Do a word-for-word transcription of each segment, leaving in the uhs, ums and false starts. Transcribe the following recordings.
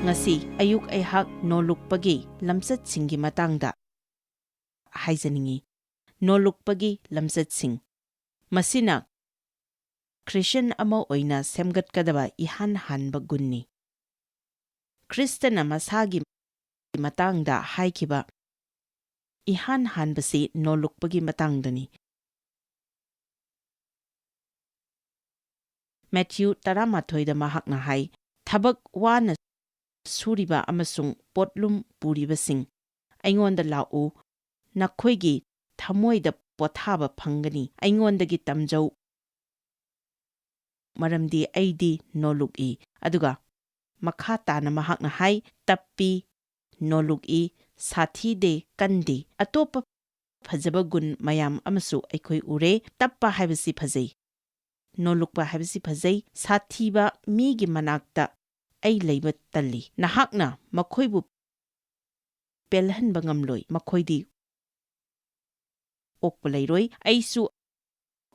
ꯉꯁꯤ ꯑꯌꯨꯛ ꯑꯩꯍꯥꯛ ꯅꯣꯂꯨꯛꯄꯒꯤ ꯂꯝꯆꯠꯁꯤꯡꯒꯤ ꯃꯇꯥꯡꯗ ꯍꯥꯏꯖꯅꯤꯡꯏ꯫ ꯅꯣꯂꯨꯛꯄꯒꯤ ꯂꯝꯆꯠꯁꯤꯡ꯫ ꯃꯁꯤꯅ ꯈ꯭ꯔꯤꯁꯇꯤꯌꯥꯟ ꯑꯃ ꯑꯣꯏꯅ ꯁꯦꯝꯒꯠꯀꯗꯕ ꯏꯍꯥꯟ ꯍꯥꯟꯕ ꯒꯨꯟꯅꯤ꯫ ꯈ꯭ꯔꯤꯁꯇꯅ ꯃꯁꯥꯒꯤ ꯃꯇꯥꯡꯗ ꯍꯥꯏꯈꯤꯕ ꯏꯍꯥꯟ ꯍꯥꯟꯕꯁꯤ ꯅꯣꯂꯨꯛꯄꯒꯤ ꯃꯇꯥꯡꯗꯅꯤ꯫ ꯃꯦꯊ꯭ꯌꯨ ꯇꯔꯥꯃꯥꯊꯣꯏꯗ ꯃꯍꯥꯛꯅ ꯍꯥꯏ, "ꯊꯕꯛ ꯋꯥꯅ ꯁꯨꯔꯤꯕ ꯑꯃꯁꯨꯡ ꯄꯣꯠꯂꯨꯝ ꯄꯨꯔꯤꯕꯁꯤꯡ, ꯑꯩꯉꯣꯟꯗ ꯂꯥꯛꯎ, ꯅꯈꯣꯏꯒꯤ ꯊꯃꯣꯏꯗ ꯄꯣꯊꯥꯕ ꯐꯪꯒꯅꯤ, ꯑꯩꯉꯣꯟꯗꯒꯤ ꯇꯝꯖꯧ, ꯃꯔꯝꯗꯤ ꯑꯩꯗꯤ ꯅꯣꯂꯨꯛꯏ"꯫ ꯑꯗꯨꯒ ꯃꯈꯥ ꯇꯥꯅ ꯃꯍꯥꯛꯅ ꯍꯥꯏ, "ꯇꯞꯄꯤ, ꯅꯣꯂꯨꯛꯏ, ꯁꯥꯊꯤꯗꯦ, ꯀꯟꯗꯦ"꯫ ꯑꯇꯣꯞꯄ ꯐꯖꯕ ꯒꯨꯟ ꯃꯌꯥꯝ ꯑꯃꯁꯨ ꯑꯩꯈꯣꯏ ꯎꯔꯦ꯫ ꯇꯞꯄ ꯍꯥꯏꯕꯁꯤ ꯐꯖꯩ, ꯅꯣꯂꯨꯛꯄ ꯍꯥꯏꯕꯁꯤ ꯐꯖꯩ, ꯁꯥꯊꯤꯕ ꯃꯤꯒꯤ ꯃꯅꯥꯛꯇ ꯑꯩ ꯂꯩꯕ ꯇꯜꯂꯤ꯫ ꯅꯍꯥꯛꯅ ꯃꯈꯣꯏꯕꯨ ꯄꯦꯜꯍꯟꯕ ꯉꯝꯂꯣꯏ, ꯃꯈꯣꯏꯗꯤ ꯑꯣꯛꯄ ꯂꯩꯔꯣꯏ꯫ ꯑꯩꯁꯨ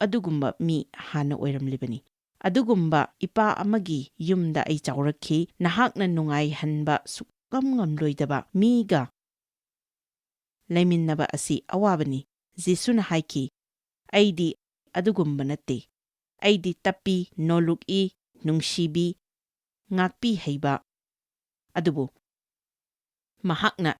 ꯑꯗꯨꯒꯨꯝꯕ ꯃꯤ ꯍꯥꯟꯅ ꯑꯣꯏꯔꯝꯂꯤꯕꯅꯤ꯫ ꯑꯗꯨꯒꯨꯝꯕ ꯏꯄꯥ ꯑꯃꯒꯤ ꯌꯨꯝꯗ ꯑꯩ ꯆꯥꯎꯔꯛꯈꯤ꯫ ꯅꯍꯥꯛꯅ ꯅꯨꯡꯉꯥꯏꯍꯟꯕ ꯁꯨꯛꯉꯝ ꯉꯝꯂꯣꯏꯗꯕ ꯃꯤꯒ ꯂꯩꯃꯤꯟꯅꯕ ꯑꯁꯤ ꯑꯋꯥꯕꯅꯤ꯫ ꯖꯤꯁꯨꯅ ꯍꯥꯏꯈꯤ, "ꯑꯩꯗꯤ ꯑꯗꯨꯒꯨꯝꯕ ꯅꯠꯇꯦ꯫ ꯑꯩꯗꯤ ꯇꯞꯄꯤ, ꯅꯣꯂꯨꯛꯏ, ꯅꯨꯡꯁꯤꯕꯤ, ꯉꯥꯛꯄꯤ ꯍꯩꯕ"꯫ ꯑꯗꯨꯕꯨ ꯃꯍꯥꯛꯅ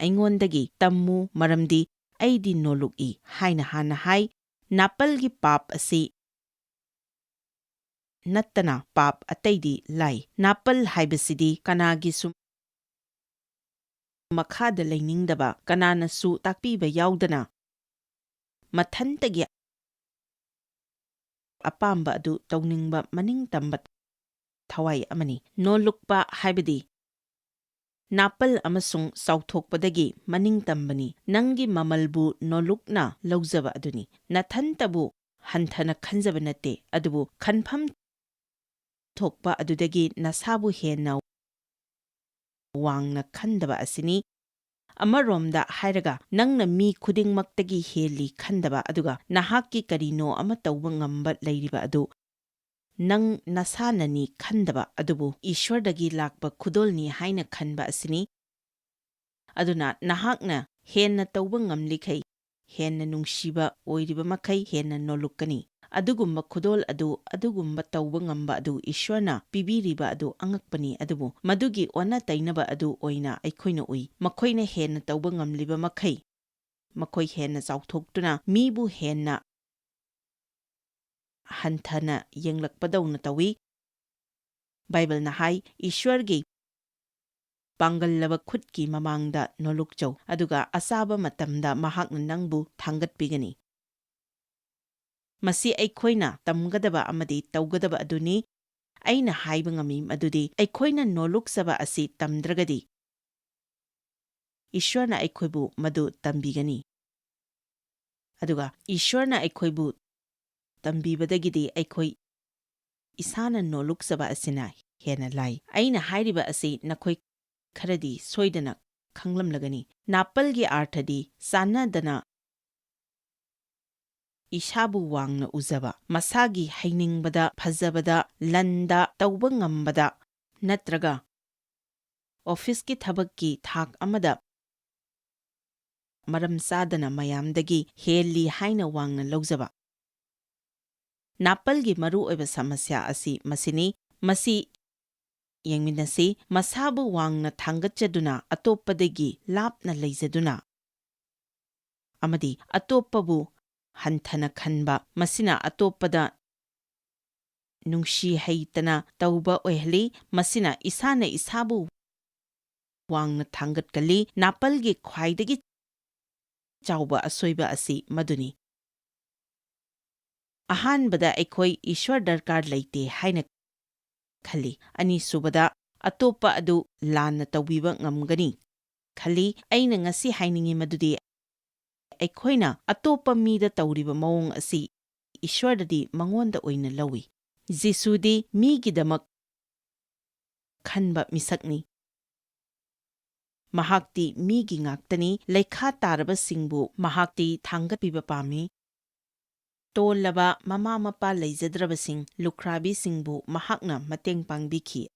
"ꯑꯩꯉꯣꯟꯗꯒꯤ ꯇꯝꯃꯨ, ꯃꯔꯝꯗꯤ ꯑꯩꯗꯤ ꯅꯣꯂꯨꯛꯏ" ꯍꯥꯏꯅ ꯍꯥꯟꯅ ꯍꯥꯏ꯫ ꯅꯥꯄꯜꯒꯤ ꯄꯥꯞ ꯑꯁꯤ ꯅꯠꯇꯅ ꯄꯥꯞ ꯑꯇꯩꯗꯤ ꯂꯥꯏ꯫ ꯅꯥꯄꯜ ꯍꯥꯏꯕꯁꯤꯗꯤ ꯀꯅꯥꯒꯤꯁꯨ ꯃꯈꯥꯗ ꯂꯩꯅꯤꯡꯗꯕ, ꯀꯅꯥꯅꯁꯨ ꯇꯥꯛꯄꯤꯕ ꯌꯥꯎꯗꯅ ꯃꯊꯟꯇꯒꯤ ꯑꯄꯥꯝꯕ ꯑꯗꯨ ꯇꯧꯅꯤꯡꯕ ꯃꯅꯤꯡꯇꯝꯕ ꯊꯋꯥꯏ ꯑꯃꯅꯤ꯫ ꯅꯣꯜꯂꯨꯛꯄ ꯍꯥꯏꯕꯗꯤ ꯅꯥꯄꯜ ꯑꯃꯁꯨꯡ ꯆꯥꯎꯊꯣꯛꯄꯗꯒꯤ ꯃꯅꯤꯡꯇꯝꯕꯅꯤ꯫ ꯅꯪꯒꯤ ꯃꯃꯜꯕꯨ ꯅꯣꯜꯂꯨꯛꯅ ꯂꯧꯖꯕ ꯑꯗꯨꯅꯤ꯫ ꯅꯊꯟꯇꯕꯨ ꯍꯟꯊꯅ ꯈꯟꯖꯕ ꯅꯠꯇꯦ, ꯑꯗꯨꯕꯨ ꯈꯟꯐꯝ ꯊꯣꯛꯄ ꯑꯗꯨꯗꯒꯤ ꯅꯁꯥꯕꯨ ꯍꯦꯟꯅ ꯋꯥꯡꯅ ꯈꯟꯗꯕ ꯑꯁꯤꯅꯤ꯫ ꯑꯃꯔꯣꯝꯗ ꯍꯥꯏꯔꯒ, ꯅꯪꯅ ꯃꯤ ꯈꯨꯗꯤꯡꯃꯛꯇꯒꯤ ꯍꯦꯜꯂꯤ ꯈꯟꯗꯕ, ꯑꯗꯨꯒ ꯅꯍꯥꯛꯀꯤ ꯀꯔꯤꯅꯣ ꯑꯃ ꯇꯧꯕ ꯉꯝꯕ ꯂꯩꯔꯤꯕ ꯑꯗꯨ ꯅꯪ ꯅꯁꯥꯅꯅꯤ ꯈꯟꯗꯕ, ꯑꯗꯨꯕꯨ ꯏꯁ꯭ꯋꯔꯗꯒꯤ ꯂꯥꯛꯄ ꯈꯨꯗꯣꯜꯅꯤ ꯍꯥꯏꯅ ꯈꯟꯕ ꯑꯁꯤꯅꯤ꯫ ꯑꯗꯨꯅ ꯅꯍꯥꯛꯅ ꯍꯦꯟꯅ ꯇꯧꯕ ꯉꯝꯂꯤꯈꯩ ꯍꯦꯟꯅ ꯅꯨꯡꯁꯤꯕ ꯑꯣꯏꯔꯤꯕ ꯃꯈꯩ ꯍꯦꯟꯅ ꯅꯣꯜꯂꯨꯛꯀꯅꯤ꯫ ꯑꯗꯨꯒꯨꯝꯕ ꯈꯨꯗꯣꯜ ꯑꯗꯨ, ꯑꯗꯨꯒꯨꯝꯕ ꯇꯧꯕ ꯉꯝꯕ ꯑꯗꯨ ꯏꯁ꯭ꯋꯔꯅ ꯄꯤꯕꯤꯔꯤꯕ ꯑꯗꯨ ꯑꯉꯛꯄꯅꯤ, ꯑꯗꯨꯕꯨ ꯃꯗꯨꯒꯤ ꯑꯣꯟꯅ ꯇꯩꯅꯕ ꯑꯗꯨ ꯑꯣꯏꯅ ꯑꯩꯈꯣꯏꯅ ꯎꯏ꯫ ꯃꯈꯣꯏꯅ ꯍꯦꯟꯅ ꯇꯧꯕ ꯉꯝꯂꯤꯕ ꯃꯈꯩ, ꯃꯈꯣꯏ ꯍꯦꯟꯅ ꯆꯥꯎꯊꯣꯛꯇꯨꯅ ꯃꯤꯕꯨ ꯍꯦꯟꯅ ꯍꯟꯊꯅ ꯌꯦꯡꯂꯛꯄꯗꯧꯅ ꯇꯧꯏ꯫ ꯕꯥꯏꯕꯜꯅ ꯍꯥꯏ, "ꯏꯁ꯭ꯋꯔꯒꯤ ꯄꯥꯡꯒꯜꯂꯕ ꯈꯨꯠꯀꯤ ꯃꯃꯥꯡꯗ ꯅꯣꯂꯨꯛꯆꯧ, ꯑꯗꯨꯒ ꯑꯆꯥꯕ ꯃꯇꯝꯗ ꯃꯍꯥꯛꯅ ꯅꯪꯕꯨ ꯊꯥꯡꯒꯠꯄꯤꯒꯅꯤ꯫" ꯃꯁꯤ ꯑꯩꯈꯣꯏꯅ ꯇꯝꯒꯗꯕ ꯑꯃꯗꯤ ꯇꯧꯒꯗꯕ ꯑꯗꯨꯅꯤ꯫ ꯑꯩꯅ ꯍꯥꯏꯕ ꯉꯝꯃꯤ ꯃꯗꯨꯗꯤ ꯑꯩꯈꯣꯏꯅ ꯅꯣꯂꯨꯛꯆꯕ ꯑꯁꯤ ꯇꯝꯗ꯭ꯔꯒꯗꯤ, ꯏꯁ꯭ꯋꯔꯅ ꯑꯩꯈꯣꯏꯕꯨ ꯃꯗꯨ ꯇꯝꯕꯤꯒꯅꯤ꯫ ꯑꯗꯨꯒ ꯏꯁ꯭ꯋꯔꯅ ꯑꯩꯈꯣꯏꯕꯨ ꯇꯝꯕꯤꯕꯗꯒꯤꯗꯤ ꯑꯩꯈꯣꯏ ꯏꯁꯥꯅ ꯅꯣꯂꯨꯛꯆꯕ ꯑꯁꯤꯅ ꯍꯦꯟꯅ ꯂꯥꯏ꯫ ꯑꯩꯅ ꯍꯥꯏꯔꯤꯕ ꯑꯁꯤ ꯅꯈꯣꯏ ꯈꯔꯗꯤ ꯁꯣꯏꯗꯅ ꯈꯪꯂꯝꯂꯒꯅꯤ꯫ ꯅꯥꯄꯜꯒꯤ ꯑꯥꯔꯊꯗꯤ ꯆꯥꯟꯅꯗꯅ ꯏꯁꯥꯕꯨ ꯋꯥꯡꯅ ꯎꯖꯕ, ꯃꯁꯥꯒꯤ ꯍꯩꯅꯤꯡꯕꯗ, ꯐꯖꯕꯗ, ꯂꯟꯗ, ꯇꯧꯕ ꯉꯝꯕꯗ, ꯅꯠꯇ꯭ꯔꯒ ꯑꯣꯐꯤꯁꯀꯤ ꯊꯕꯛꯀꯤ ꯊꯥꯛ ꯑꯃꯗ ꯃꯔꯝ ꯆꯥꯗꯅ ꯃꯌꯥꯝꯗꯒꯤ ꯍꯦꯜꯂꯤ ꯍꯥꯏꯅ ꯋꯥꯡꯅ ꯂꯧꯖꯕ꯫ ꯅꯥꯄꯜꯒꯤ ꯃꯔꯨꯑꯣꯏꯕ ꯁꯃꯁ꯭ꯌꯥ ꯑꯁꯤ ꯃꯁꯤꯅꯤ꯫ ꯃꯁꯤ ꯌꯦꯡꯃꯤꯟꯅꯁꯤ꯫ ꯃꯁꯥꯕꯨ ꯋꯥꯡꯅ ꯊꯥꯡꯒꯠꯆꯗꯨꯅ, ꯑꯇꯣꯞꯄꯗꯒꯤ ꯂꯥꯞꯅ ꯂꯩꯖꯗꯨꯅ, ꯑꯃꯗꯤ ꯑꯇꯣꯞꯄꯕꯨ ꯍꯟꯊꯅ ꯈꯟꯕ, ꯃꯁꯤꯅ ꯑꯇꯣꯞꯄꯗ ꯅꯨꯡꯁꯤ ꯍꯩꯇꯅ ꯇꯧꯕ ꯑꯣꯏꯍꯜꯂꯤ꯫ ꯃꯁꯤꯅ ꯏꯁꯥꯅ ꯏꯁꯥꯕꯨ ꯋꯥꯡꯅ ꯊꯥꯡꯒꯠꯀꯜꯂꯤ꯫ ꯅꯥꯄꯜꯒꯤ ꯈ꯭ꯋꯥꯏꯗꯒꯤ ꯆꯥꯎꯕ ꯑꯁꯣꯏꯕ ꯑꯁꯤ ꯃꯗꯨꯅꯤ꯫ ꯑꯍꯥꯟꯕꯗ, ꯑꯩꯈꯣꯏ ꯏꯁ꯭ꯋꯔ ꯗꯔꯀꯥꯔ ꯂꯩꯇꯦ ꯍꯥꯏꯅ ꯈꯜꯂꯤ꯫ ꯑꯅꯤꯁꯨꯕꯗ, ꯑꯇꯣꯞꯄ ꯑꯗꯨ ꯂꯥꯟꯅ ꯇꯧꯕꯤꯕ ꯉꯝꯒꯅꯤ ꯈꯜꯂꯤ꯫ ꯑꯩꯅ ꯉꯁꯤ ꯍꯥꯏꯅꯤꯡꯏ ꯃꯗꯨꯗꯤ ꯑꯩꯈꯣꯏꯅ ꯑꯇꯣꯞꯄ ꯃꯤꯗ ꯇꯧꯔꯤꯕ ꯃꯑꯣꯡ ꯑꯁꯤ ꯏꯁ꯭ꯋꯔꯗꯗꯤ ꯃꯉꯣꯟꯗ ꯑꯣꯏꯅ ꯂꯧꯏ꯫ ꯖꯤꯁꯨꯗꯤ ꯃꯤꯒꯤꯗꯃꯛ ꯈꯟꯕ ꯃꯤꯁꯛꯅꯤ꯫ ꯃꯍꯥꯛꯇꯤ ꯃꯤꯒꯤ ꯉꯥꯛꯇꯅꯤ꯫ ꯂꯩꯈꯥ ꯇꯥꯔꯕꯁꯤꯡꯕꯨ ꯃꯍꯥꯛꯇꯤ ꯊꯥꯡꯒꯠꯄꯤꯕ ꯄꯥꯝꯃꯤ꯫ ꯇꯣꯜꯂꯕ ꯃꯃꯥ ꯃꯄꯥ ꯂꯩꯖꯗ꯭ꯔꯕꯁꯤꯡ, ꯂꯨꯈ꯭ꯔꯥꯕꯤꯁꯤꯡꯕꯨ ꯃꯍꯥꯛꯅ ꯃꯇꯦꯡ ꯄꯥꯡꯕꯤꯈꯤ꯫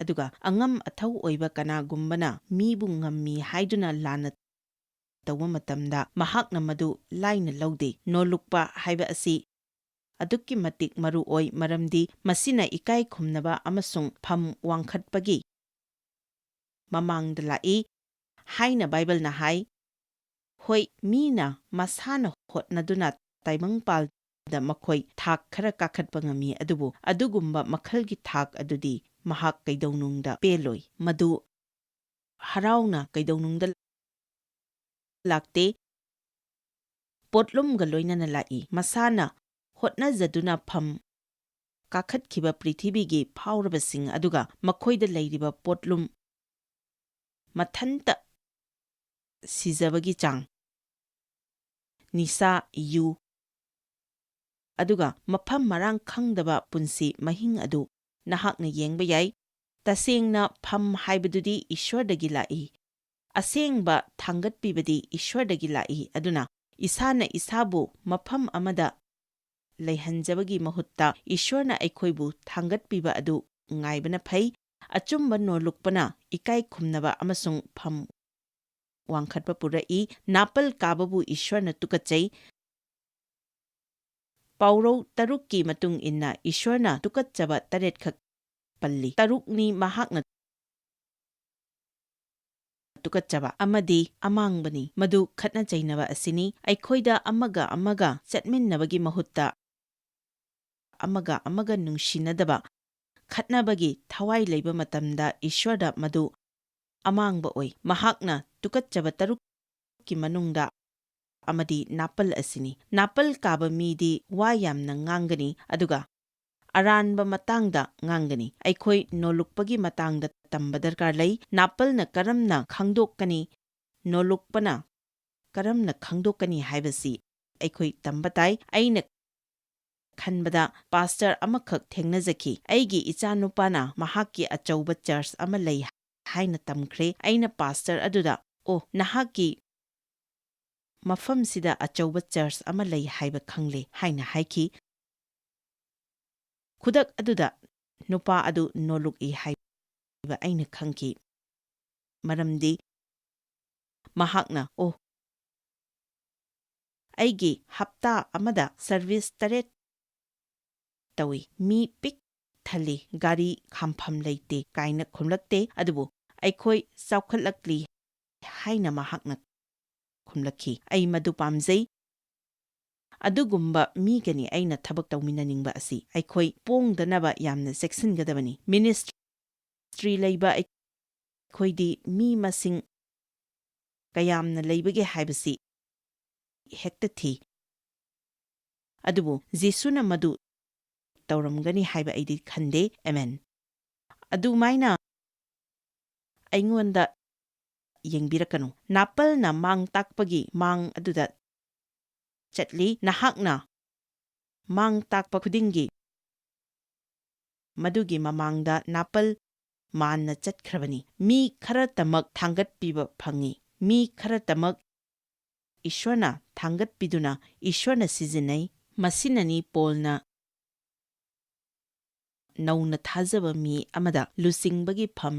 ꯑꯗꯨꯒ ꯑꯉꯝ ꯑꯊꯧ ꯑꯣꯏꯕ ꯀꯅꯥꯒꯨꯝꯕꯅ ꯃꯤꯕꯨ ꯉꯝꯃꯤ ꯍꯥꯏꯗꯨꯅ ꯂꯥꯟꯅ ꯇꯧꯕ ꯃꯇꯝꯗ ꯃꯍꯥꯛꯅ ꯃꯗꯨ ꯂꯥꯏꯅ ꯂꯧꯗꯦ꯫ ꯅꯣꯜꯂꯨꯛꯄ ꯍꯥꯏꯕ ꯑꯁꯤ ꯑꯗꯨꯛꯀꯤ ꯃꯇꯤꯛ ꯃꯔꯨ ꯑꯣꯏ, ꯃꯔꯝꯗꯤ ꯃꯁꯤꯅ ꯏꯀꯥꯏ ꯈꯨꯝꯅꯕ ꯑꯃꯁꯨꯡ ꯐꯝ ꯋꯥꯡꯈꯠꯄꯒꯤ ꯃꯃꯥꯡꯗ ꯂꯥꯛꯏ ꯍꯥꯏꯅ ꯕꯥꯏꯕꯜꯅ ꯍꯥꯏ꯫ ꯍꯣꯏ, ꯃꯤꯅ ꯃꯁꯥꯅ ꯍꯣꯠꯅꯗꯨꯅ ꯇꯥꯏꯕꯪꯄꯥꯜꯗ ꯃꯈꯣꯏ ꯊꯥꯛ ꯈꯔ ꯀꯥꯈꯠꯄ ꯉꯝꯃꯤ, ꯑꯗꯨꯕꯨ ꯑꯗꯨꯒꯨꯝꯕ ꯃꯈꯜꯒꯤ ꯊꯥꯛ ꯑꯗꯨꯗꯤ ꯃꯍꯥꯛ ꯀꯩꯗꯧꯅꯨꯡꯗ ꯄꯦꯜꯂꯣꯏ꯫ ꯃꯗꯨ ꯍꯔꯥꯎꯅ ꯀꯩꯗꯧꯅꯨꯡꯗ ꯂꯥꯛꯇꯦ, ꯄꯣꯠꯂꯨꯝꯒ ꯂꯣꯏꯅꯅ ꯂꯥꯛꯏ꯫ ꯃꯁꯥꯅ ꯍꯣꯠꯅꯖꯗꯨꯅ ꯐꯝ ꯀꯥꯈꯠꯈꯤꯕ ꯄ꯭ꯔꯤꯊꯤꯕꯤꯒꯤ ꯐꯥꯎꯔꯕꯁꯤꯡ ꯑꯗꯨꯒ ꯃꯈꯣꯏꯗ ꯂꯩꯔꯤꯕ ꯄꯣꯠꯂꯨꯝ ꯃꯊꯟꯇ ꯁꯤꯖꯕꯒꯤ ꯆꯥꯡ, ꯅꯤꯁꯥ, ꯌꯨ, ꯑꯗꯨꯒ ꯃꯐꯝ ꯃꯔꯥꯡ ꯈꯪꯗꯕ ꯄꯨꯟꯁꯤ ꯃꯍꯤꯡ ꯑꯗꯨ ꯅꯍꯥꯛꯅ ꯌꯦꯡꯕ ꯌꯥꯏ꯫ ꯇꯁꯦꯡꯅ ꯐꯝ ꯍꯥꯏꯕꯗꯨꯗꯤ ꯏꯁ꯭ꯋꯔꯗꯒꯤ ꯂꯥꯛꯏ꯫ ꯑꯁꯦꯡꯕ ꯊꯥꯡꯒꯠꯄꯤꯕꯗꯤ ꯏꯁ꯭ꯋꯔꯗꯒꯤ ꯂꯥꯛꯏ꯫ ꯑꯗꯨꯅ ꯏꯁꯥꯅ ꯏꯁꯥꯕꯨ ꯃꯐꯝ ꯑꯃꯗ ꯂꯩꯍꯟꯖꯕꯒꯤ ꯃꯍꯨꯠꯇ ꯏꯁ꯭ꯋꯔꯅ ꯑꯩꯈꯣꯏꯕꯨ ꯊꯥꯡꯒꯠꯄꯤꯕ ꯑꯗꯨ ꯉꯥꯏꯕꯅ ꯐꯩ꯫ ꯑꯆꯨꯝꯕ ꯅꯣꯜꯂꯨꯛꯄꯅ ꯏꯀꯥꯏ ꯈꯨꯝꯅꯕ ꯑꯃꯁꯨꯡ ꯐꯝ ꯋꯥꯡꯈꯠꯄ ꯄꯨꯔꯛꯏ꯫ ꯅꯥꯄꯜ ꯀꯥꯕꯕꯨ ꯏꯁ꯭ꯋꯔꯅ ꯇꯨꯀꯠꯆꯩ꯫ ꯄꯥꯎꯔꯧ ꯇꯔꯨꯛꯀꯤ ꯃꯇꯨꯡ ꯏꯟꯅ ꯏꯁ꯭ꯋꯔꯅ ꯇꯨꯀꯠꯆꯕ ꯇꯔꯦꯠꯈꯛ ꯄꯜꯂꯤ꯫ ꯇꯔꯨꯛꯅꯤ ꯃꯍꯥꯛꯅ ꯇꯨꯀꯠꯆꯕ ꯑꯃꯗꯤ ꯑꯃꯥꯡꯕꯅꯤ꯫ ꯃꯗꯨ ꯈꯠꯅ ꯆꯩꯅꯕ ꯑꯁꯤꯅꯤ꯫ ꯑꯩꯈꯣꯏꯗ ꯑꯃꯒ ꯑꯃꯒ ꯆꯠꯃꯤꯟꯅꯕꯒꯤ ꯃꯍꯨꯠꯇ ꯑꯃꯒ ꯑꯃꯒ ꯅꯨꯡꯁꯤꯅꯗꯕ, ꯈꯠꯅꯕꯒꯤ ꯊꯋꯥꯏ ꯂꯩꯕ ꯃꯇꯝꯗ ꯏꯁ꯭ꯋꯔꯗ ꯃꯗꯨ ꯑꯃꯥꯡꯕ ꯑꯣꯏ꯫ ꯃꯍꯥꯛꯅ ꯇꯨꯀꯠꯆꯕ ꯇꯔꯨꯛꯀꯤ ꯃꯅꯨꯡꯗ ꯑꯃꯗꯤ ꯅꯥꯄꯜ ꯑꯁꯤꯅꯤ꯫ ꯅꯥꯄꯜ ꯀꯥꯕ ꯃꯤꯗꯤ ꯋꯥ ꯌꯥꯝꯅ ꯉꯥꯡꯒꯅꯤ, ꯑꯗꯨꯒ ꯑꯔꯥꯟꯕ ꯃꯇꯥꯡꯗ ꯉꯥꯡꯒꯅꯤ꯫ ꯑꯩꯈꯣꯏ ꯅꯣꯜꯂꯨꯛꯄꯒꯤ ꯃꯇꯥꯡꯗ ꯇꯝꯕ ꯗꯔꯀꯥꯔ ꯂꯩ꯫ ꯅꯥꯄꯜꯅ ꯀꯔꯝꯅ ꯈꯪꯗꯣꯛꯀꯅꯤ? ꯅꯣꯜꯂꯨꯛꯄꯅ ꯀꯔꯝꯅ ꯈꯪꯗꯣꯛꯀꯅꯤ ꯍꯥꯏꯕꯁꯤ ꯑꯩꯈꯣꯏ ꯇꯝꯕ ꯇꯥꯏ꯫ ꯑꯩꯅ ꯈꯟꯕꯗ ꯄꯥꯁꯇꯔ ꯑꯃꯈꯛ ꯊꯦꯡꯅꯖꯈꯤ꯫ ꯑꯩꯒꯤ ꯏꯆꯥꯅꯨꯄꯥꯅ ꯃꯍꯥꯛꯀꯤ ꯑꯆꯧꯕ ꯆꯔꯆ ꯑꯃ ꯂꯩ ꯍꯥꯏꯅ ꯇꯝꯈ꯭ꯔꯦ꯫ ꯑꯩꯅ ꯄꯥꯁꯇꯔ ꯑꯗꯨꯗ, "ꯑꯣ, ꯅꯍꯥꯛꯀꯤ ꯃꯐꯝꯁꯤꯗ ꯑꯆꯧꯕ ꯆꯔꯆ ꯑꯃ ꯂꯩ ꯍꯥꯏꯕ ꯈꯪꯂꯦ" ꯍꯥꯏꯅ ꯍꯥꯏꯈꯤ꯫ ꯈꯨꯗꯛ ꯑꯗꯨꯗ ꯅꯨꯄꯥ ꯑꯗꯨ ꯅꯣꯂꯨꯛꯏ ꯍꯥꯏꯕ ꯑꯩꯅ ꯈꯪꯈꯤ, ꯃꯔꯝꯗꯤ ꯃꯍꯥꯛꯅ, "ꯑꯣ, ꯑꯩꯒꯤ ꯍꯞꯇꯥ ꯑꯃꯗ ꯁꯔꯚꯤꯁ ꯇꯔꯦꯠ ꯇꯧꯏ, ꯃꯤ ꯄꯤꯛ ꯊꯜꯂꯤ, ꯒꯥꯔꯤ ꯈꯥꯝꯐꯝ ꯂꯩꯇꯦ" ꯀꯥꯏꯅ ꯈꯨꯝꯂꯛꯇꯦ, ꯑꯗꯨꯕꯨ "ꯑꯩꯈꯣꯏ ꯆꯥꯎꯈꯠꯂꯛꯂꯤ" ꯍꯥꯏꯅ ꯃꯍꯥꯛꯅ ꯈꯨꯝꯂꯛꯈꯤ꯫ ꯑꯩ ꯃꯗꯨ ꯄꯥꯝꯖꯩ꯫ ꯑꯗꯨꯒꯨꯝꯕ ꯃꯤꯒꯅꯤ ꯑꯩꯅ ꯊꯕꯛ ꯇꯧꯃꯤꯟꯅꯅꯤꯡꯕ ꯑꯁꯤ꯫ ꯑꯩꯈꯣꯏ ꯄꯣꯡꯗꯅꯕ ꯌꯥꯝꯅ ꯆꯦꯛꯁꯤꯟꯒꯗꯕꯅꯤ꯫ ꯃꯤꯅꯤꯁꯇ꯭ꯔꯤ ꯂꯩꯕ ꯑꯩꯈꯣꯏꯗꯤ ꯃꯤ ꯃꯁꯤꯡ ꯀꯌꯥꯝꯅ ꯂꯩꯕꯒꯦ ꯍꯥꯏꯕꯁꯤ ꯍꯦꯛꯇ ꯊꯤ꯫ ꯑꯗꯨꯕꯨ ꯖꯤꯁꯨꯅ ꯃꯗꯨ ꯇꯧꯔꯝꯒꯅꯤ ꯍꯥꯏꯕ ꯑꯩꯗꯤ ꯈꯟꯗꯦ꯫ ꯑꯦꯃꯦꯟ꯫ ꯑꯗꯨꯃꯥꯏꯅ ꯑꯩꯉꯣꯟꯗ ꯌꯦꯡꯕꯤꯔꯛꯀꯅꯨ꯫ ꯅꯥꯄꯜꯅ ꯃꯥꯡ ꯇꯥꯛꯄꯒꯤ ꯃꯥꯡ ꯑꯗꯨꯗ ꯆꯠꯂꯤ꯫ ꯅꯍꯥꯛꯅ ꯃꯥꯡ ꯇꯥꯛꯄ ꯈꯨꯗꯤꯡꯒꯤ ꯃꯗꯨꯒꯤ ꯃꯃꯥꯡꯗ ꯅꯥꯄꯜ ꯃꯥꯟꯅ ꯆꯠꯈ꯭ꯔꯕꯅꯤ꯫ ꯃꯤ ꯈꯔꯇꯃꯛ ꯊꯥꯡꯒꯠꯄꯤꯕ ꯐꯪꯏ꯫ ꯃꯤ ꯈꯔꯇꯃꯛ ꯏꯁ꯭ꯋꯔꯅ ꯊꯥꯡꯒꯠꯄꯤꯗꯨꯅ ꯏꯁ꯭ꯋꯔꯅ ꯁꯤꯖꯤꯟꯅꯩ꯫ ꯃꯁꯤꯅꯅꯤ ꯄꯣꯜꯅ ꯅꯧꯅ ꯊꯥꯖꯕ ꯃꯤ ꯑꯃꯗ ꯂꯨꯆꯤꯡꯕꯒꯤ ꯐꯝ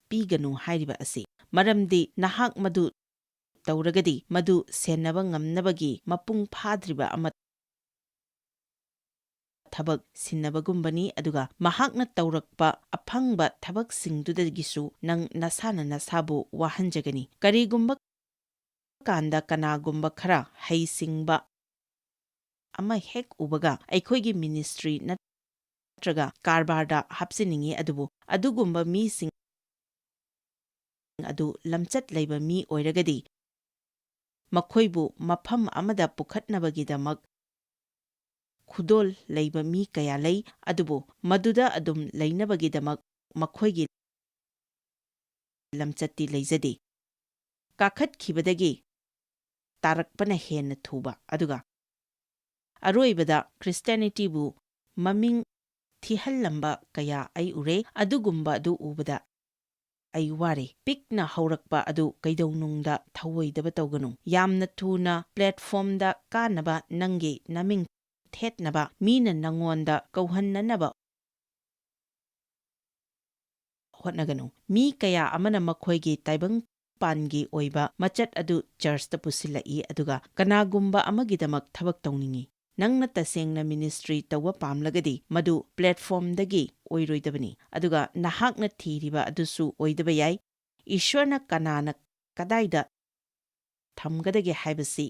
ꯄꯤꯒꯅꯨ ꯍꯥꯏꯔꯤꯕ ꯑꯁꯤ꯫ ꯃꯔꯝꯗꯤ ꯅꯍꯥꯛ ꯃꯗꯨ ꯇꯧꯔꯒꯗꯤ, ꯃꯗꯨ ꯁꯦꯟꯅꯕ ꯉꯝꯅꯕꯒꯤ ꯃꯄꯨꯡ ꯐꯥꯗ꯭ꯔꯤꯕ ꯑꯃ ꯊꯕꯛ ꯁꯤꯟꯅꯕꯒꯨꯝꯕꯅꯤ, ꯑꯗꯨꯒ ꯃꯍꯥꯛꯅ ꯇꯧꯔꯛꯄ ꯑꯐꯪꯕ ꯊꯕꯛꯁꯤꯡꯗꯨꯗꯒꯤꯁꯨ ꯅꯪ ꯅꯁꯥꯅ ꯅꯁꯥꯕꯨ ꯋꯥꯍꯟꯖꯒꯅꯤ꯫ ꯀꯔꯤꯒꯨꯝꯕ ꯀꯥꯟꯗ ꯀꯅꯥꯒꯨꯝꯕ ꯈꯔ ꯍꯩꯁꯤꯡꯕ ꯑꯃ ꯍꯦꯛ ꯎꯕꯒ ꯑꯩꯈꯣꯏꯒꯤ ꯃꯤꯅꯤꯁꯇ꯭ꯔꯤ ꯅꯠꯇ꯭ꯔꯒ ꯀꯔꯕꯥꯔꯗ ꯍꯥꯞꯆꯤꯟꯅꯤꯡꯏ, ꯑꯗꯨꯕꯨ ꯑꯗꯨꯒꯨꯝꯕ ꯃꯤꯁꯤꯡ ꯑꯗꯨ ꯂꯝꯆꯠ ꯂꯩꯕ ꯃꯤ ꯑꯣꯏꯔꯒꯗꯤ, ꯃꯈꯣꯏꯕꯨ ꯃꯐꯝ ꯑꯃꯗ ꯄꯨꯈꯠꯅꯕꯒꯤꯗꯃꯛ ꯈꯨꯗꯣꯜ ꯂꯩꯕ ꯃꯤ ꯀꯌꯥ ꯂꯩ, ꯑꯗꯨꯕꯨ ꯃꯗꯨꯗ ꯑꯗꯨꯝ ꯂꯩꯅꯕꯒꯤꯗꯃꯛ ꯃꯈꯣꯏꯒꯤ ꯂꯝꯆꯠꯇꯤ ꯂꯩꯖꯗꯦ꯫ ꯀꯥꯈꯠꯈꯤꯕꯗꯒꯤ ꯇꯥꯔꯛꯄꯅ ꯍꯦꯟꯅ ꯊꯨꯕ, ꯑꯗꯨꯒ ꯑꯔꯣꯏꯕꯗ ꯈ꯭ꯔꯤꯁꯇꯤꯌꯥꯅꯤꯇꯤꯕꯨ ꯃꯃꯤꯡ ꯊꯤꯍꯜꯂꯝꯕ ꯀꯌꯥ ꯑꯩ ꯎꯔꯦ꯫ ꯑꯗꯨꯒꯨꯝꯕ ꯑꯗꯨ ꯎꯕꯗ ꯑꯩ ꯋꯥꯔꯦ꯫ ꯄꯤꯛꯅ ꯍꯧꯔꯛꯄ ꯑꯗꯨ ꯀꯩꯗꯧꯅꯨꯡꯗ ꯊꯧꯑꯣꯏꯗꯕ ꯇꯧꯒꯅꯨ꯫ ꯌꯥꯝꯅ ꯊꯨꯅ platformꯗ ꯀꯥꯅꯕ ꯅꯪꯒꯤ ꯅꯃꯤꯡ ꯊꯦꯠꯅꯕ ꯃꯤꯅ ꯅꯉꯣꯟꯗ ꯀꯧꯍꯟꯅꯅꯕ ꯍꯣꯠꯅꯒꯅꯨ꯫ ꯃꯤ ꯀꯌꯥ ꯑꯃꯅ ꯃꯈꯣꯏꯒꯤ ꯇꯥꯏꯕꯪꯄꯥꯟꯒꯤ ꯑꯣꯏꯕ ꯃꯆꯠ ꯑꯗꯨ churchꯇ ꯄꯨꯁꯤꯜꯂꯛꯏ, ꯑꯗꯨꯒ ꯀꯅꯥꯒꯨꯝꯕ ꯑꯃꯒꯤꯗꯃꯛ ꯊꯕꯛ ꯇꯧꯅꯤꯡꯏ꯫ ꯅꯪꯅ ꯇꯁꯦꯡꯅ ministry ꯇꯧꯕ ꯄꯥꯝꯂꯒꯗꯤ, ꯃꯗꯨ platformꯗꯒꯤ ꯑꯣꯏꯔꯣꯏꯗꯕꯅꯤ, ꯑꯗꯨꯒ ꯅꯍꯥꯛꯅ ꯊꯤꯔꯤꯕ ꯑꯗꯨꯁꯨ ꯑꯣꯏꯗꯕ ꯌꯥꯏ꯫ ꯏꯁ꯭ꯋꯔꯅ ꯀꯅꯥꯅ ꯀꯗꯥꯏꯗ ꯊꯝꯒꯗꯒꯦ ꯍꯥꯏꯕꯁꯤ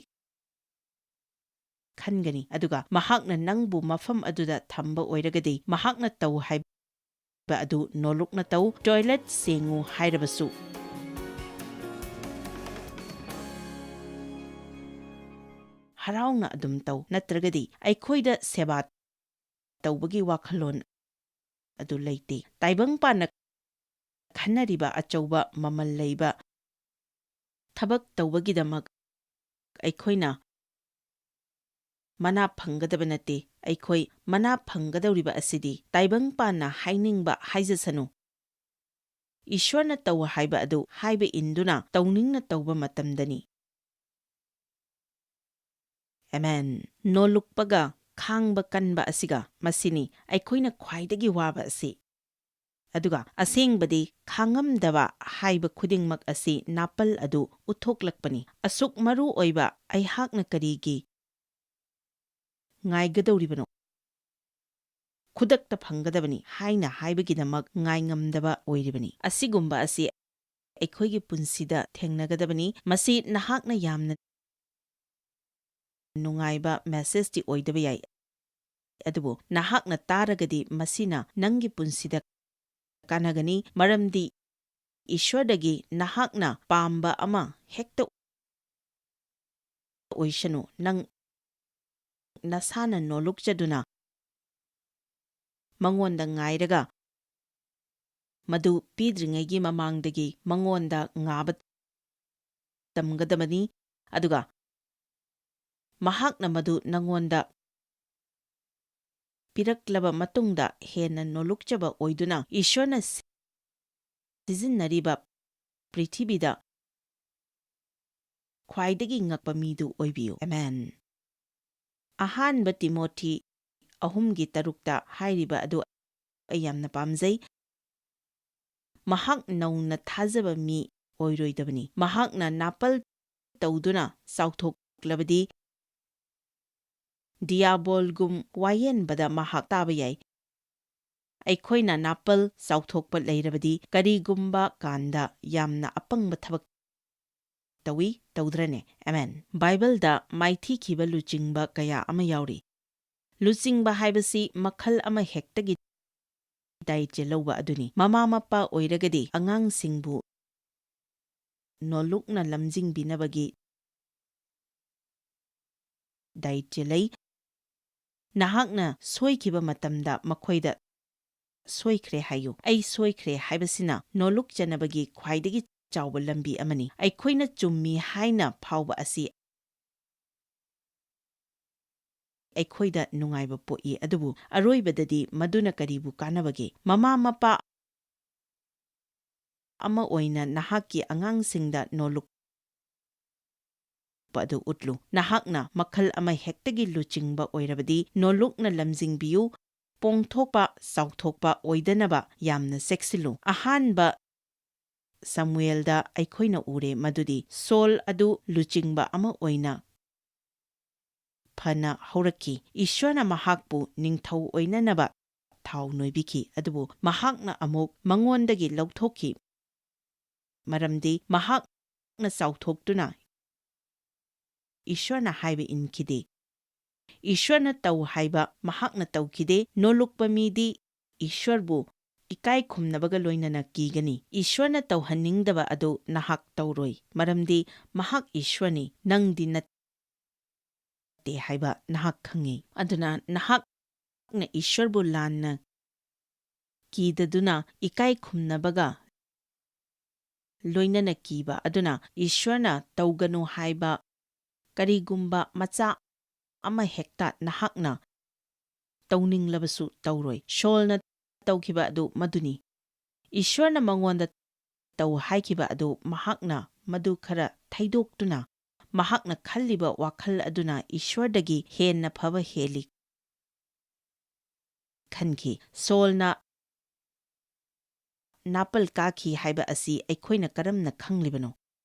ꯈꯟꯒꯅꯤ, ꯑꯗꯨꯒ ꯃꯍꯥꯛꯅ ꯅꯪꯕꯨ ꯃꯐꯝ ꯑꯗꯨꯗ ꯊꯝꯕ ꯑꯣꯏꯔꯒꯗꯤ, ꯃꯍꯥꯛꯅ ꯇꯧ ꯍꯥꯏꯕ ꯑꯗꯨ ꯅꯣꯂꯨꯛꯅ ꯇꯧ꯫ Toilet ꯁꯦꯡꯉꯨ ꯍꯥꯏꯔꯕꯁꯨ, ꯍꯔꯥꯎꯅ ꯑꯗꯨꯝ ꯇꯧ, ꯅꯠꯇ꯭ꯔꯒꯗꯤ ꯑꯩꯈꯣꯏꯗ ꯁꯦꯕꯥ ꯇꯧꯕꯒꯤ ꯋꯥꯈꯜꯂꯣꯟ ꯑꯗꯨ ꯂꯩꯇꯦ꯫ ꯇꯥꯏꯕꯪꯄꯥꯟꯅ ꯈꯟꯅꯔꯤꯕ ꯑꯆꯧꯕ ꯃꯃꯜ ꯂꯩꯕ ꯊꯕꯛ ꯇꯧꯕꯒꯤꯗꯃꯛ ꯑꯩꯈꯣꯏꯅ ꯃꯅꯥ ꯐꯪꯒꯗꯕ ꯅꯠꯇꯦ꯫ ꯑꯩꯈꯣꯏ ꯃꯅꯥ ꯐꯪꯒꯗꯧꯔꯤꯕ ꯑꯁꯤꯗꯤ ꯇꯥꯏꯕꯪꯄꯥꯟꯅ ꯍꯥꯏꯅꯤꯡꯕ ꯍꯥꯏꯖꯁꯅꯨ, ꯏꯁ꯭ꯋꯔꯅ ꯇꯧ ꯍꯥꯏꯕ ꯑꯗꯨ ꯍꯥꯏꯕ ꯏꯟꯗꯨꯅ ꯇꯧꯅꯤꯡꯅ ꯇꯧꯕ ꯃꯇꯝꯗꯅꯤ꯫ ꯑꯦꯃꯦꯟ꯫ ꯅꯣꯂꯨꯛꯄꯒ ꯈꯥꯡꯕ ꯀꯟꯕ ꯑꯁꯤꯒ ꯃꯁꯤꯅꯤ ꯑꯩꯈꯣꯏꯅ ꯈ꯭ꯋꯥꯏꯗꯒꯤ ꯋꯥꯕ ꯑꯁꯤ꯫ ꯑꯗꯨꯒ ꯑꯁꯦꯡꯕꯗꯤ ꯈꯥꯡꯉꯝꯗꯕ ꯍꯥꯏꯕ ꯈꯨꯗꯤꯡꯃꯛ ꯑꯁꯤ ꯅꯥꯄꯜ ꯑꯗꯨ ꯎꯠꯊꯣꯛꯂꯛꯄꯅꯤ꯫ ꯑꯁꯨꯛ ꯃꯔꯨ ꯑꯣꯏꯕ ꯑꯩꯍꯥꯛꯅ ꯀꯔꯤꯒꯤ ꯉꯥꯏꯒꯗꯧꯔꯤꯕꯅꯣ? ꯈꯨꯗꯛꯇ ꯐꯪꯒꯗꯕꯅꯤ ꯍꯥꯏꯅ ꯍꯥꯏꯕꯒꯤꯗꯃꯛ ꯉꯥꯏꯉꯝꯗꯕ ꯑꯣꯏꯔꯤꯕꯅꯤ꯫ ꯑꯁꯤꯒꯨꯝꯕ ꯑꯁꯤ ꯑꯩꯈꯣꯏꯒꯤ ꯄꯨꯟꯁꯤꯗ ꯊꯦꯡꯅꯒꯗꯕꯅꯤ꯫ ꯃꯁꯤ ꯅꯍꯥꯛꯅ ꯌꯥꯝꯅ ꯅꯨꯡꯉꯥꯏꯕ messageꯇꯤ ꯑꯣꯏꯗꯕ ꯌꯥꯏ, ꯑꯗꯨꯕꯨ ꯅꯍꯥꯛꯅ ꯇꯥꯔꯒꯗꯤ ꯃꯁꯤꯅ ꯅꯪꯒꯤ ꯄꯨꯟꯁꯤꯗ ꯀꯥꯟꯅꯒꯅꯤ, ꯃꯔꯝꯗꯤ ꯏꯁ꯭ꯋꯔꯗꯒꯤ ꯅꯍꯥꯛꯅ ꯄꯥꯝꯕ ꯑꯃ ꯍꯦꯛꯇ ꯑꯣꯏꯁꯅꯨ, ꯅꯪ ꯅꯁꯥꯅ ꯅꯣꯂꯨꯛꯆꯗꯨꯅ ꯃꯉꯣꯟꯗ ꯉꯥꯏꯔꯒ, ꯃꯗꯨ ꯄꯤꯗ꯭ꯔꯤꯉꯩꯒꯤ ꯃꯃꯥꯡꯗꯒꯤ ꯃꯉꯣꯟꯗ ꯉꯥꯕ ꯇꯝꯒꯗꯕꯅꯤ, ꯑꯗꯨꯒ ꯃꯍꯥꯛꯅ ꯃꯗꯨ ꯅꯉꯣꯟꯗ ꯄꯤꯔꯛꯂꯕ ꯃꯇꯨꯡꯗ ꯍꯦꯟꯅ ꯅꯣꯂꯨꯛꯆꯕ ꯑꯣꯏꯗꯨꯅ ꯏꯁ꯭ꯋꯔꯅ ꯁꯤꯖꯤꯟꯅꯔꯤꯕ ꯄ꯭ꯔꯤꯊꯤꯕꯤꯗ ꯈ꯭ꯋꯥꯏꯗꯒꯤ ꯉꯛꯄ ꯃꯤꯗꯨ ꯑꯣꯏꯕꯤꯌꯨ꯫ ꯑꯃꯦꯟ꯫ ꯑꯍꯥꯟꯕ ꯇꯤꯃꯣꯊꯤ ꯑꯍꯨꯝꯒꯤ ꯇꯔꯨꯛꯇ ꯍꯥꯏꯔꯤꯕ ꯑꯗꯨ ꯑꯩ ꯌꯥꯝꯅ ꯄꯥꯝꯖꯩ꯫ ꯃꯍꯥꯛ ꯅꯧꯅ ꯊꯥꯖꯕ ꯃꯤ ꯑꯣꯏꯔꯣꯏꯗꯕꯅꯤ꯫ ꯃꯍꯥꯛꯅ ꯅꯥꯄꯜ ꯇꯧꯗꯨꯅ ꯆꯥꯎꯊꯣꯛꯂꯕꯗꯤ, ꯗꯤꯌꯥꯕꯣꯜꯒꯨꯝ ꯋꯥꯌꯦꯟꯕꯗ ꯃꯍꯥꯛ ꯇꯥꯕ ꯌꯥꯏ꯫ ꯑꯩꯈꯣꯏꯅ ꯅꯥꯄꯜ ꯆꯥꯎꯊꯣꯛꯄ ꯂꯩꯔꯕꯗꯤ ꯀꯔꯤꯒꯨꯝꯕ ꯀꯥꯟꯗ ꯌꯥꯝꯅ ꯑꯄꯪꯕ ꯊꯕꯛ ꯇꯧꯏ, ꯇꯧꯗ꯭ꯔꯅꯦ? ꯑꯃꯦꯟ꯫ ꯕꯥꯏꯕꯜꯗ ꯃꯥꯏꯊꯤꯈꯤꯕ ꯂꯨꯆꯤꯡꯕ ꯀꯌꯥ ꯑꯃ ꯌꯥꯎꯔꯤ꯫ ꯂꯨꯆꯤꯡꯕ ꯍꯥꯏꯕꯁꯤ ꯃꯈꯜ ꯑꯃ ꯍꯦꯛꯇꯒꯤ ꯗꯥꯏꯠꯁꯦ ꯂꯧꯕ ꯑꯗꯨꯅꯤ꯫ ꯃꯃꯥ ꯃꯄꯥ ꯑꯣꯏꯔꯒꯗꯤ ꯑꯉꯥꯡꯁꯤꯡꯕꯨ ꯅꯣꯂꯨꯛꯅ ꯂꯝꯖꯤꯡꯕꯤꯅꯕꯒꯤ ꯗꯥꯏꯠꯁꯦ ꯂꯩ꯫ ꯅꯍꯥꯛꯅ ꯁꯣꯏꯈꯤꯕ ꯃꯇꯝꯗ ꯃꯈꯣꯏꯗ "ꯁꯣꯏꯈ꯭ꯔꯦ" ꯍꯥꯏꯌꯨ꯫ "ꯑꯩ ꯁꯣꯏꯈ꯭ꯔꯦ" ꯍꯥꯏꯕꯁꯤꯅ ꯅꯣꯂꯨꯛꯆꯅꯕꯒꯤ ꯈ꯭ꯋꯥꯏꯗꯒꯤ ꯆꯥꯎꯕ ꯂꯝꯕꯤ ꯑꯃꯅꯤ꯫ ꯑꯩꯈꯣꯏꯅ ꯆꯨꯝꯃꯤ ꯍꯥꯏꯅ ꯐꯥꯎꯕ ꯑꯁꯤ ꯑꯩꯈꯣꯏꯗ ꯅꯨꯡꯉꯥꯏꯕ ꯄꯣꯛꯏ, ꯑꯗꯨꯕꯨ ꯑꯔꯣꯏꯕꯗꯗꯤ ꯃꯗꯨꯅ ꯀꯔꯤꯕꯨ ꯀꯥꯟꯅꯕꯒꯦ? ꯃꯃꯥ ꯃꯄꯥ ꯑꯃ ꯑꯣꯏꯅ ꯅꯍꯥꯛꯀꯤ ꯑꯉꯥꯡꯁꯤꯡꯗ ꯅꯣꯂꯨꯛꯄ ꯑꯗꯨ ꯎꯠꯂꯨ꯫ ꯅꯍꯥꯛꯅ ꯃꯈꯜ ꯑꯃ ꯍꯦꯛꯇꯒꯤ ꯂꯨꯆꯤꯡꯕ ꯑꯣꯏꯔꯕꯗꯤ, ꯅꯣꯂꯨꯛꯅ ꯂꯝꯖꯤꯡꯕꯤꯌꯨ, ꯄꯣꯡꯊꯣꯛꯄ, ꯆꯥꯎꯊꯣꯛꯄ ꯑꯣꯏꯗꯅꯕ ꯌꯥꯝꯅ ꯆꯦꯛꯁꯤꯜꯂꯨ꯫ ꯑꯍꯥꯟꯕ ꯁꯃꯨꯑꯦꯜꯗ ꯑꯩꯈꯣꯏꯅ ꯎꯔꯦ ꯃꯗꯨꯗꯤ ꯁꯣꯜ ꯑꯗꯨ ꯂꯨꯆꯤꯡꯕ ꯑꯃ ꯑꯣꯏꯅ ꯐꯅ ꯍꯧꯔꯛꯈꯤ꯫ ꯏꯁ꯭ꯋꯔꯅ ꯃꯍꯥꯛꯄꯨ ꯅꯤꯡꯊꯧ ꯑꯣꯏꯅꯅꯕ ꯊꯥꯎ ꯅꯣꯏꯕꯤꯈꯤ, ꯑꯗꯨꯕꯨ ꯃꯍꯥꯛꯅ ꯑꯃꯨꯛ ꯃꯉꯣꯟꯗꯒꯤ ꯂꯧꯊꯣꯛꯈꯤ, ꯃꯔꯝꯗꯤ ꯃꯍꯥꯛꯅ ꯆꯥꯎꯊꯣꯛꯇꯨꯅ ꯏꯁ꯭ꯋꯔꯅ ꯍꯥꯏꯕ ꯏꯟꯈꯤꯗꯦ꯫ ꯏꯁ꯭ꯋꯔꯅ ꯇꯧ ꯍꯥꯏꯕ ꯃꯍꯥꯛꯅ ꯇꯧꯈꯤꯗꯦ꯫ ꯅꯣꯂꯨꯛꯄ ꯃꯤꯗꯤ ꯏꯁ꯭ꯋꯔꯕꯨ ꯏꯀꯥꯏ ꯈꯨꯝꯅꯕꯒ ꯂꯣꯏꯅꯅ ꯀꯤꯒꯅꯤ꯫ ꯏꯁ꯭ꯋꯔꯅ ꯇꯧꯍꯟꯅꯤꯡꯗꯕ ꯑꯗꯨ ꯅꯍꯥꯛ ꯇꯧꯔꯣꯏ, ꯃꯔꯝꯗꯤ ꯃꯍꯥꯛ ꯏꯁ꯭ꯋꯔꯅꯤ, ꯅꯪꯗꯤ ꯅꯠꯇꯦ ꯍꯥꯏꯕ ꯅꯍꯥꯛ ꯈꯪꯏ꯫ ꯑꯗꯨꯅ ꯅꯍꯥꯛꯅ ꯏꯁ꯭ꯋꯔꯕꯨ ꯂꯥꯟꯅ ꯀꯤꯗꯗꯨꯅ ꯏꯀꯥꯏ ꯈꯨꯝꯅꯕꯒ ꯂꯣꯏꯅꯅ ꯀꯤꯕ ꯑꯗꯨꯅ ꯏꯁ꯭ꯋꯔꯅ ꯇꯧꯒꯅꯨ ꯍꯥꯏꯕ ꯀꯔꯤꯒꯨꯝꯕ ꯃꯆꯥ ꯑꯃ ꯍꯦꯛꯇ ꯅꯍꯥꯛꯅ ꯇꯧꯅꯤꯡꯂꯕꯁꯨ ꯇꯧꯔꯣꯏ꯫ ꯁꯣꯜꯅ ꯇꯧꯈꯤꯕ ꯑꯗꯨ ꯃꯗꯨꯅꯤ꯫ ꯏꯁ꯭ꯋꯔꯅ ꯃꯉꯣꯟꯗ ꯇꯧ ꯍꯥꯏꯈꯤꯕ ꯑꯗꯨ ꯃꯍꯥꯛꯅ ꯃꯗꯨ ꯈꯔ ꯊꯩꯗꯣꯛꯇꯨꯅ ꯃꯍꯥꯛꯅ ꯈꯜꯂꯤꯕ ꯋꯥꯈꯜ ꯑꯗꯨꯅ ꯏꯁ꯭ꯋꯔꯗꯒꯤ ꯍꯦꯟꯅ ꯐꯕ ꯍꯦꯜꯂꯤ ꯈꯟꯈꯤ꯫ ꯁꯣꯜꯅ ꯅꯥꯄꯜ ꯀꯥꯈꯤ ꯍꯥꯏꯕ ꯑꯁꯤ ꯑꯩꯈꯣꯏꯅ ꯀꯔꯝꯅ ꯈꯪꯂꯤꯕꯅꯣ?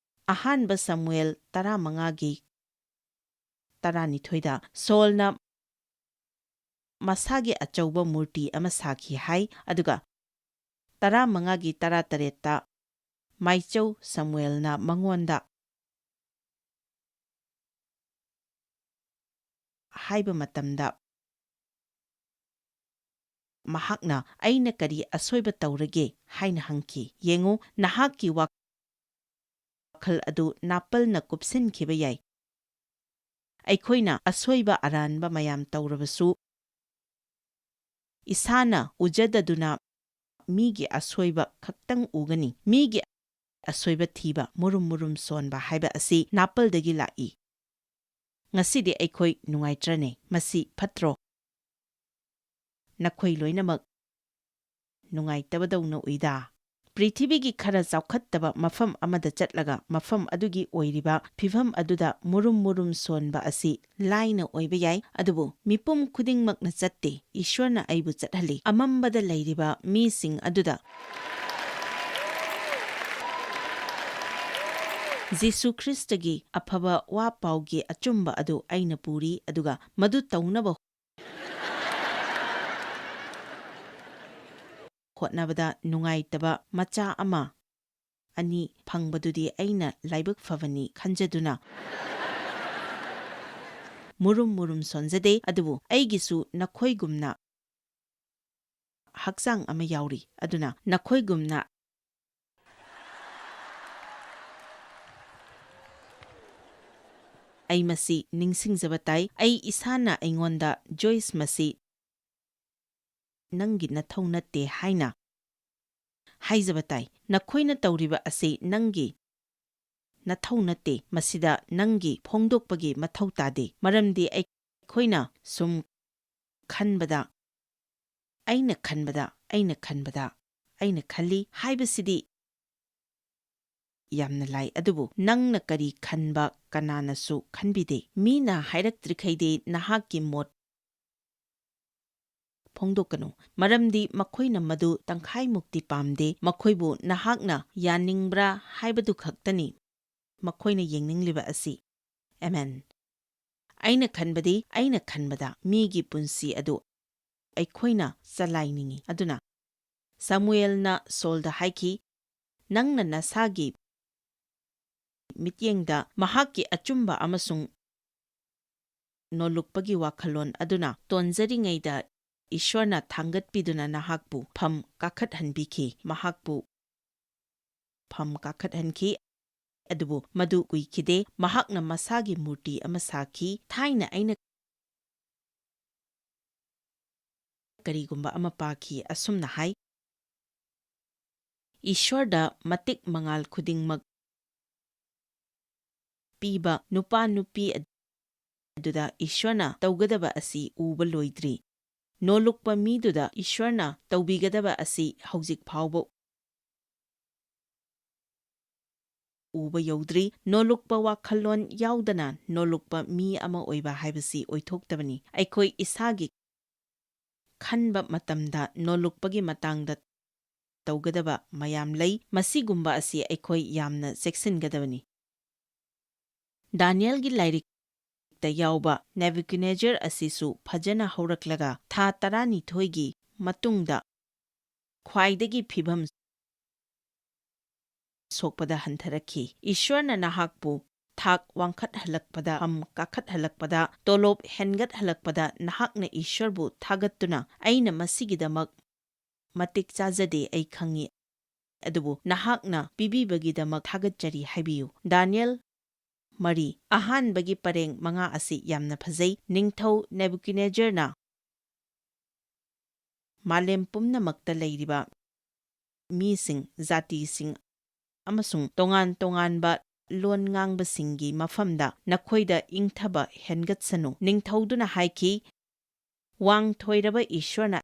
ꯑꯍꯥꯟꯕ ꯁꯃꯨꯑꯦꯜ ꯇꯔꯥꯃꯉꯥꯒꯤ ꯇꯔꯥꯅꯤꯊꯣꯏꯗ ꯁꯣꯜꯅ ꯃꯁꯥꯒꯤ ꯑꯆꯧꯕ ꯃꯨꯔꯇꯤ ꯑꯃ ꯁꯥꯈꯤ ꯍꯥꯏ, ꯑꯗꯨꯒ ꯇꯔꯥꯃꯉꯥꯒꯤ ꯇꯔꯥꯇꯔꯦꯠꯇ ꯃꯥꯏꯆꯧ ꯁꯃꯨꯑꯦꯜꯅ ꯃꯉꯣꯟꯗ ꯍꯥꯏꯕ ꯃꯇꯝꯗ ꯃꯍꯥꯛꯅ, "ꯑꯩꯅ ꯀꯔꯤ ꯑꯁꯣꯏꯕ ꯇꯧꯔꯒꯦ?" ꯍꯥꯏꯅ ꯍꯪꯈꯤ꯫ ꯌꯦꯡꯉꯨ, ꯅꯍꯥꯛꯀꯤ ꯋꯥꯈꯜ ꯑꯗꯨ ꯅꯥꯄꯜꯅ ꯀꯨꯞꯁꯤꯟꯈꯤꯕ ꯌꯥꯏ꯫ ꯑꯩꯈꯣꯏꯅ ꯑꯁꯣꯏꯕ ꯑꯔꯥꯟꯕ ꯃꯌꯥꯝ ꯇꯧꯔꯕꯁꯨ, ꯏꯁꯥꯅ ꯎꯖꯗꯗꯨꯅ ꯃꯤꯒꯤ ꯑꯁꯣꯏꯕ ꯈꯛꯇꯪ ꯎꯒꯅꯤ꯫ ꯃꯤꯒꯤ ꯑꯁꯣꯏꯕ ꯊꯤꯕ, ꯃꯨꯔꯨꯝ ꯃꯨꯔꯨꯝ ꯁꯣꯟꯕ ꯍꯥꯏꯕ ꯑꯁꯤ ꯅꯥꯄꯜꯗꯒꯤ ꯂꯥꯛꯏ꯫ ꯉꯁꯤꯗꯤ ꯑꯩꯈꯣꯏ ꯅꯨꯡꯉꯥꯏꯇ꯭ꯔꯅꯦ? ꯃꯁꯤ ꯐꯠꯇ꯭ꯔꯣ? ꯅꯈꯣꯏ ꯂꯣꯏꯅꯃꯛ ꯅꯨꯡꯉꯥꯏꯇꯕꯗꯧꯅ ꯎꯏꯗꯥ꯫ ꯄ꯭ꯔꯤꯊꯤꯕꯤꯒꯤ ꯈꯔ ꯆꯥꯎꯈꯠꯇꯕ ꯃꯐꯝ ꯑꯃꯗ ꯆꯠꯂꯒ ꯃꯐꯝ ꯑꯗꯨꯒꯤ ꯑꯣꯏꯔꯤꯕ ꯐꯤꯚꯝ ꯑꯗꯨꯗ ꯃꯨꯔꯨꯝ ꯃꯨꯔꯨꯝ ꯁꯣꯟꯕ ꯑꯁꯤ ꯂꯥꯏꯅ ꯑꯣꯏꯕ ꯌꯥꯏ, ꯑꯗꯨꯕꯨ ꯃꯤꯄꯨꯝ ꯈꯨꯗꯤꯡꯃꯛꯅ ꯆꯠꯇꯦ꯫ ꯏꯁ꯭ꯋꯔꯅ ꯑꯩꯕꯨ ꯆꯠꯍꯜꯂꯤ꯫ ꯑꯃꯝꯕꯗ ꯂꯩꯔꯤꯕ ꯃꯤꯁꯤꯡ ꯑꯗꯨꯗ ꯖꯤꯁꯨ ꯈ꯭ꯔꯤꯁꯇꯒꯤ ꯑꯐꯕ ꯋꯥ ꯄꯥꯎꯒꯤ ꯑꯆꯨꯝꯕ ꯑꯗꯨ ꯑꯩꯅ ꯄꯨꯔꯤ, ꯑꯗꯨꯒ ꯃꯗꯨ ꯇꯧꯅꯕ ꯍꯣꯠꯅꯕꯗ ꯅꯨꯡꯉꯥꯏꯇꯕ ꯃꯆꯥ ꯑꯃ, ꯑꯅꯤ ꯐꯪꯕꯗꯨꯗꯤ ꯑꯩꯅ ꯂꯥꯏꯕꯛ ꯐꯕꯅꯤ ꯈꯟꯖꯗꯨꯅ ꯃꯨꯔꯨꯝ ꯃꯨꯔꯨꯝ ꯁꯣꯟꯖꯗꯦ, ꯑꯗꯨꯕꯨ ꯑꯩꯒꯤꯁꯨ ꯅꯈꯣꯏꯒꯨꯝꯅ ꯍꯛꯆꯥꯡ ꯑꯃ ꯌꯥꯎꯔꯤ꯫ ꯑꯗꯨꯅ ꯅꯈꯣꯏꯒꯨꯝꯅ ꯑꯩ ꯃꯁꯤ ꯅꯤꯡꯁꯤꯡꯖꯕ ꯇꯥꯏ꯫ ꯑꯩ ꯏꯁꯥꯅ ꯑꯩꯉꯣꯟꯗ, "ꯖꯣꯏꯁ, ꯃꯁꯤ ꯅꯪꯒꯤ ꯅꯊꯧ ꯅꯠꯇꯦ" ꯍꯥꯏꯅ ꯍꯥꯏꯖꯕ ꯇꯥꯏ꯫ ꯅꯈꯣꯏꯅ ꯇꯧꯔꯤꯕ ꯑꯁꯤ ꯅꯪꯒꯤ ꯅꯊꯧ ꯅꯠꯇꯦ꯫ ꯃꯁꯤꯗ ꯅꯪꯒꯤ ꯐꯣꯡꯗꯣꯛꯄꯒꯤ ꯃꯊꯧ ꯇꯥꯗꯦ꯫ ꯃꯔꯝꯗꯤ ꯑꯩꯈꯣꯏꯅ ꯁꯨꯝ ꯈꯟꯕꯗ, ꯑꯩꯅ ꯈꯟꯕꯗ, ꯑꯩꯅ ꯈꯟꯕꯗ, ꯑꯩꯅ ꯈꯜꯂꯤ ꯍꯥꯏꯕꯁꯤꯗꯤ ꯌꯥꯝꯅ ꯂꯥꯏ, ꯑꯗꯨꯕꯨ ꯅꯪꯅ ꯀꯔꯤ ꯈꯟꯕ ꯀꯅꯥꯅꯁꯨ ꯈꯟꯕꯤꯗꯦ꯫ ꯃꯤꯅ ꯍꯥꯏꯔꯛꯇ꯭ꯔꯤꯈꯩꯗꯤ ꯅꯍꯥꯛꯀꯤ ꯃꯣꯠ ꯐꯣꯡꯗꯣꯛꯀꯅꯨ, ꯃꯔꯝꯗꯤ ꯃꯈꯣꯏꯅ ꯃꯗꯨ ꯇꯪꯈꯥꯏꯃꯨꯛꯇꯤ ꯄꯥꯝꯗꯦ꯫ ꯃꯈꯣꯏꯕꯨ ꯅꯍꯥꯛꯅ ꯌꯥꯅꯤꯡꯕ꯭ꯔꯥ ꯍꯥꯏꯕꯗꯨ ꯈꯛꯇꯅꯤ ꯃꯈꯣꯏꯅ ꯌꯦꯡꯅꯤꯡꯂꯤꯕ ꯑꯁꯤ꯫ ꯑꯃꯦꯟ꯫ ꯑꯩꯅ ꯈꯟꯕꯗꯤ, ꯑꯩꯅ ꯈꯟꯕꯗ ꯃꯤꯒꯤ ꯄꯨꯟꯁꯤ ꯑꯗꯨ ꯑꯩꯈꯣꯏꯅ ꯆꯂꯥꯏꯅꯤꯡꯏ꯫ ꯑꯗꯨꯅ ꯁꯃꯨꯑꯦꯜꯅ ꯁꯣꯜꯗ ꯍꯥꯏꯈꯤ, "ꯅꯪꯅ ꯅꯁꯥꯒꯤ ꯃꯤꯠꯌꯦꯡꯗ ꯃꯍꯥꯛꯀꯤ ꯑꯆꯨꯝꯕ ꯑꯃꯁꯨꯡ ꯅꯣꯂꯨꯛꯄꯒꯤ ꯋꯥꯈꯜꯂꯣꯟ ꯑꯗꯨꯅ ꯇꯣꯟꯖꯔꯤꯉꯩꯗ ꯏꯁ꯭ꯋꯔꯅ ꯊꯥꯡꯒꯠꯄꯤꯗꯨꯅ ꯅꯍꯥꯛꯄꯨ ꯐꯝ ꯀꯥꯈꯠꯍꯟꯕꯤꯈꯤ, ꯃꯍꯥꯛꯄꯨ ꯐꯝ ꯀꯥꯈꯠꯍꯟꯈꯤ꯫ ꯑꯗꯨꯕꯨ ꯃꯗꯨ ꯀꯨꯏꯈꯤꯗꯦ꯫ ꯃꯍꯥꯛꯅ ꯃꯁꯥꯒꯤ ꯃꯨꯔꯇꯤ ꯑꯃ ꯁꯥꯈꯤ꯫ ꯊꯥꯏꯅ ꯑꯩꯅ ꯀꯔꯤꯒꯨꯝꯕ ꯑꯃ ꯄꯥꯈꯤ, ꯑꯁꯨꯝꯅ ꯍꯥꯏ, "ꯏꯁ꯭ꯋꯔꯗ ꯃꯇꯤꯛ ꯃꯉꯥꯜ ꯈꯨꯗꯤꯡꯃꯛ ꯄꯤꯕ ꯅꯨꯄꯥ ꯅꯨꯄꯤ ꯑꯗꯨꯗ ꯏꯁ꯭ꯋꯔꯅ ꯇꯧꯒꯗꯕ ꯑꯁꯤ ꯎꯕ ꯂꯣꯏꯗ꯭ꯔꯤ꯫ ꯅꯣꯂꯨꯛꯄ ꯃꯤꯗꯨꯗ ꯏꯁ꯭ꯋꯔꯅ ꯇꯧꯕꯤꯒꯗꯕ ꯑꯁꯤ ꯍꯧꯖꯤꯛ ꯐꯥꯎꯕ ꯎꯕ ꯌꯧꯗ꯭ꯔꯤ꯫ ꯅꯣꯂꯨꯛꯄ ꯋꯥꯈꯜꯂꯣꯟ ꯌꯥꯎꯗꯅ ꯅꯣꯂꯨꯛꯄ ꯃꯤ ꯑꯃ ꯑꯣꯏꯕ ꯍꯥꯏꯕꯁꯤ ꯑꯣꯏꯊꯣꯛꯇꯕꯅꯤ꯫ ꯑꯩꯈꯣꯏ ꯏꯁꯥꯒꯤ ꯈꯟꯕ ꯃꯇꯝꯗ ꯅꯣꯂꯨꯛꯄꯒꯤ ꯃꯇꯥꯡꯗ ꯇꯧꯒꯗꯕ ꯃꯌꯥꯝ ꯂꯩ꯫ ꯃꯁꯤꯒꯨꯝꯕ ꯑꯁꯤ ꯑꯩꯈꯣꯏ ꯌꯥꯝꯅ ꯆꯦꯛꯁꯤꯟꯒꯗꯕꯅꯤ"꯫ ꯗꯥꯅꯤꯌꯦꯜꯒꯤ ꯂꯥꯏꯔꯤꯛꯇ ꯌꯥꯎꯕ ꯅꯦꯕꯨꯀꯗꯅꯦꯖꯔ ꯑꯁꯤꯁꯨ ꯐꯖꯅ ꯍꯧꯔꯛꯂꯒ ꯊꯥ ꯇꯔꯥꯅꯤꯊꯣꯏꯒꯤ ꯃꯇꯨꯡꯗ ꯈ꯭ꯋꯥꯏꯗꯒꯤ ꯐꯤꯚꯝ ꯁꯣꯛꯄꯗ ꯍꯟꯊꯔꯛꯈꯤ꯫ ꯏꯁ꯭ꯋꯔꯅ ꯅꯍꯥꯛꯄꯨ ꯊꯥꯛ ꯋꯥꯡꯈꯠꯍꯜꯂꯛꯄꯗ, ꯐꯝ ꯀꯥꯈꯠꯍꯜꯂꯛꯄꯗ, ꯇꯣꯂꯣꯞ ꯍꯦꯟꯒꯠꯍꯜꯂꯛꯄꯗ ꯅꯍꯥꯛꯅ ꯏꯁ꯭ꯋꯔꯕꯨ ꯊꯥꯒꯠꯇꯨꯅ, "ꯑꯩꯅ ꯃꯁꯤꯒꯤꯗꯃꯛ ꯃꯇꯤꯛ ꯆꯥꯖꯗꯦ, ꯑꯩ ꯈꯪꯏ, ꯑꯗꯨꯕꯨ ꯅꯍꯥꯛꯅ ꯄꯤꯕꯤꯕꯒꯤꯗꯃꯛ ꯊꯥꯒꯠꯆꯔꯤ" ꯍꯥꯏꯕꯤꯌꯨ꯫ ꯗꯥꯅꯤꯌꯦꯜ ꯃꯔꯤ, ꯑꯍꯥꯟꯕꯒꯤ ꯄꯔꯦꯡ ꯃꯉꯥ ꯑꯁꯤ ꯌꯥꯝꯅ ꯐꯖꯩ꯫ ꯅꯤꯡꯊꯧ ꯅꯦꯕꯨꯀꯗꯅꯦꯖꯔꯅ ꯃꯥꯂꯦꯝ ꯄꯨꯝꯅꯃꯛꯇ ꯂꯩꯔꯤꯕ ꯃꯤꯁꯤꯡ, ꯖꯥꯇꯤꯁꯤꯡ ꯑꯃꯁꯨꯡ ꯇꯣꯉꯥꯟ ꯇꯣꯉꯥꯟꯕ ꯂꯣꯟ ꯉꯥꯡꯕꯁꯤꯡꯒꯤ ꯃꯐꯝꯗ ꯅꯈꯣꯏꯗ ꯏꯪꯊꯕ ꯍꯦꯟꯒꯠꯁꯅꯨ꯫ ꯅꯤꯡꯊꯧꯗꯨꯅ ꯍꯥꯏꯈꯤ, "ꯋꯥꯡ ꯊꯣꯏꯔꯕ ꯏꯁ꯭ꯋꯔꯅ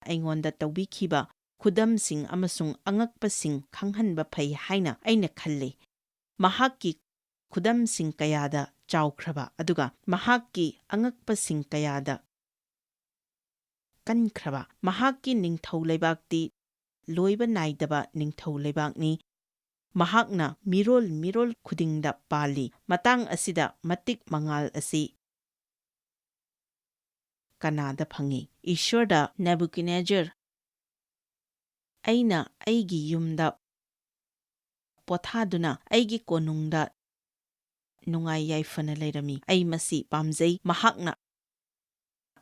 ꯑꯩꯉꯣꯟꯗ ꯇꯧꯕꯤꯈꯤꯕ ꯈꯨꯗꯝꯁꯤꯡ ꯑꯃꯁꯨꯡ ꯑꯉꯛꯄꯁꯤꯡ ꯈꯪꯍꯟꯕ ꯐꯩ ꯍꯥꯏꯅ ꯑꯩꯅ ꯈꯜꯂꯤ꯫ ꯃꯍꯥꯛꯀꯤ ꯈꯨꯗꯝꯁꯤꯡ ꯀꯌꯥꯗ ꯆꯥꯎꯈ꯭ꯔꯕ ꯑꯗꯨꯒ ꯃꯍꯥꯛꯀꯤ ꯑꯉꯛꯄꯁꯤꯡ ꯀꯌꯥꯗ ꯀꯟꯈ꯭ꯔꯕ꯫ ꯃꯍꯥꯛꯀꯤ ꯅꯤꯡꯊꯧ ꯂꯩꯕꯥꯛꯇꯤ ꯂꯣꯏꯕ ꯅꯥꯏꯗꯕ ꯅꯤꯡꯊꯧ ꯂꯩꯕꯥꯛꯅꯤ꯫ ꯃꯍꯥꯛꯅ ꯃꯤꯔꯣꯜ ꯃꯤꯔꯣꯜ ꯈꯨꯗꯤꯡꯗ ꯄꯥꯜꯂꯤ꯫ ꯃꯇꯥꯡ ꯑꯁꯤꯗ ꯃꯇꯤꯛ ꯃꯉꯥꯜ ꯑꯁꯤ ꯀꯅꯥꯗ ꯐꯪꯏ? ꯏꯁ꯭ꯋꯔꯗ꯫ ꯅꯦꯕꯨꯀꯗꯅꯦꯖꯔ, ꯑꯩꯅ ꯑꯩꯒꯤ ꯌꯨꯝꯗ ꯄꯣꯊꯥꯗꯨꯅ ꯑꯩꯒꯤ ꯀꯣꯅꯨꯡꯗ ꯅꯨꯡꯉꯥꯏ ꯌꯥꯏꯐꯅ ꯂꯩꯔꯝꯃꯤ꯫ ꯑꯩ ꯃꯁꯤ ꯄꯥꯝꯖꯩ꯫ ꯃꯍꯥꯛꯅ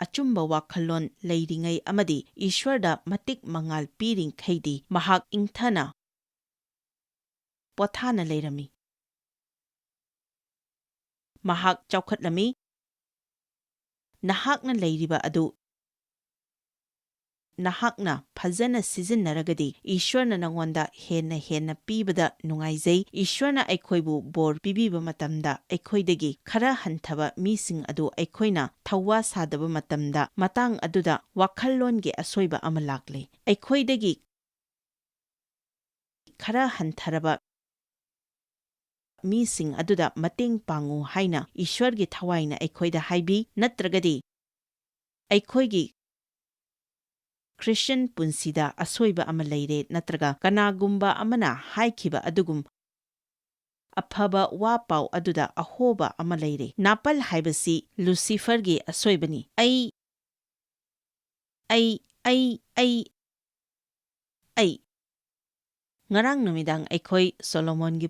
ꯑꯆꯨꯝꯕ ꯋꯥꯈꯜꯂꯣꯟ ꯂꯩꯔꯤꯉꯩ ꯑꯃꯗꯤ ꯏꯁ꯭ꯋꯔꯗ ꯃꯇꯤꯛ ꯃꯉꯥꯜ ꯄꯤꯔꯤꯡꯈꯩꯗꯤ ꯃꯍꯥꯛ ꯏꯪꯊꯅ ꯄꯣꯊꯥꯅ ꯂꯩꯔꯝꯃꯤ꯫ ꯃꯍꯥꯛ ꯆꯥꯎꯈꯠꯂꯝꯃꯤ꯫ ꯅꯍꯥꯛꯅ ꯂꯩꯔꯤꯕ ꯑꯗꯨ ꯅꯍꯥꯛꯅ ꯐꯖꯅ ꯁꯤꯖꯤꯟꯅꯔꯒꯗꯤ, ꯏꯁ꯭ꯋꯔꯅ ꯅꯉꯣꯟꯗ ꯍꯦꯟꯅ ꯍꯦꯟꯅ ꯄꯤꯕꯗ ꯅꯨꯡꯉꯥꯏꯖꯩ꯫ ꯏꯁ꯭ꯋꯔꯅ ꯑꯩꯈꯣꯏꯕꯨ ꯕꯣꯔ ꯄꯤꯕꯤꯕ ꯃꯇꯝꯗ, ꯑꯩꯈꯣꯏꯗꯒꯤ ꯈꯔ ꯍꯟꯊꯕ ꯃꯤꯁꯤꯡ ꯑꯗꯨ ꯑꯩꯈꯣꯏꯅ ꯊꯧꯋꯥ ꯁꯥꯗꯕ ꯃꯇꯝꯗ, ꯃꯇꯥꯡ ꯑꯗꯨꯗ ꯋꯥꯈꯜꯂꯣꯟꯒꯤ ꯑꯁꯣꯏꯕ ꯑꯃ ꯂꯥꯛꯂꯦ꯫ ꯑꯩꯈꯣꯏꯗꯒꯤ ꯈꯔ ꯍꯟꯊꯔꯕ ꯃꯤꯁꯤꯡ ꯑꯗꯨꯗ ꯃꯇꯦꯡ ꯄꯥꯡꯉꯨ ꯍꯥꯏꯅ ꯏꯁ꯭ꯋꯔꯒꯤ ꯊꯋꯥꯏꯅ ꯑꯩꯈꯣꯏꯗ ꯍꯥꯏꯕꯤ, ꯅꯠꯇ꯭ꯔꯒꯗꯤ ꯑꯩꯈꯣꯏꯒꯤ ꯈ꯭ꯔꯤꯁꯇꯤꯌꯟ ꯄꯨꯟꯁꯤꯗ ꯑꯁꯣꯏꯕ ꯑꯃ ꯂꯩꯔꯦ, ꯅꯠꯇ꯭ꯔꯒ ꯀꯅꯥꯒꯨꯝꯕ ꯑꯃꯅ ꯍꯥꯏꯈꯤꯕ ꯑꯗꯨꯒꯨꯝ ꯑꯐꯕ ꯋꯥ ꯄꯥꯎ ꯑꯗꯨꯗ ꯑꯍꯣꯕ ꯑꯃ ꯂꯩꯔꯦ꯫ ꯅꯥꯄꯜ ꯍꯥꯏꯕꯁꯤ ꯂꯨꯁꯤꯐꯔꯒꯤ ꯑꯁꯣꯏꯕꯅꯤ꯫ ꯑꯩ, ꯑꯩ, ꯑꯩ, ꯑꯩ, ꯑꯩ꯫ ꯉꯔꯥꯡ ꯅꯨꯃꯤꯗꯥꯡ ꯑꯩꯈꯣꯏ ꯁꯣꯂꯣꯃꯣꯟꯒꯤ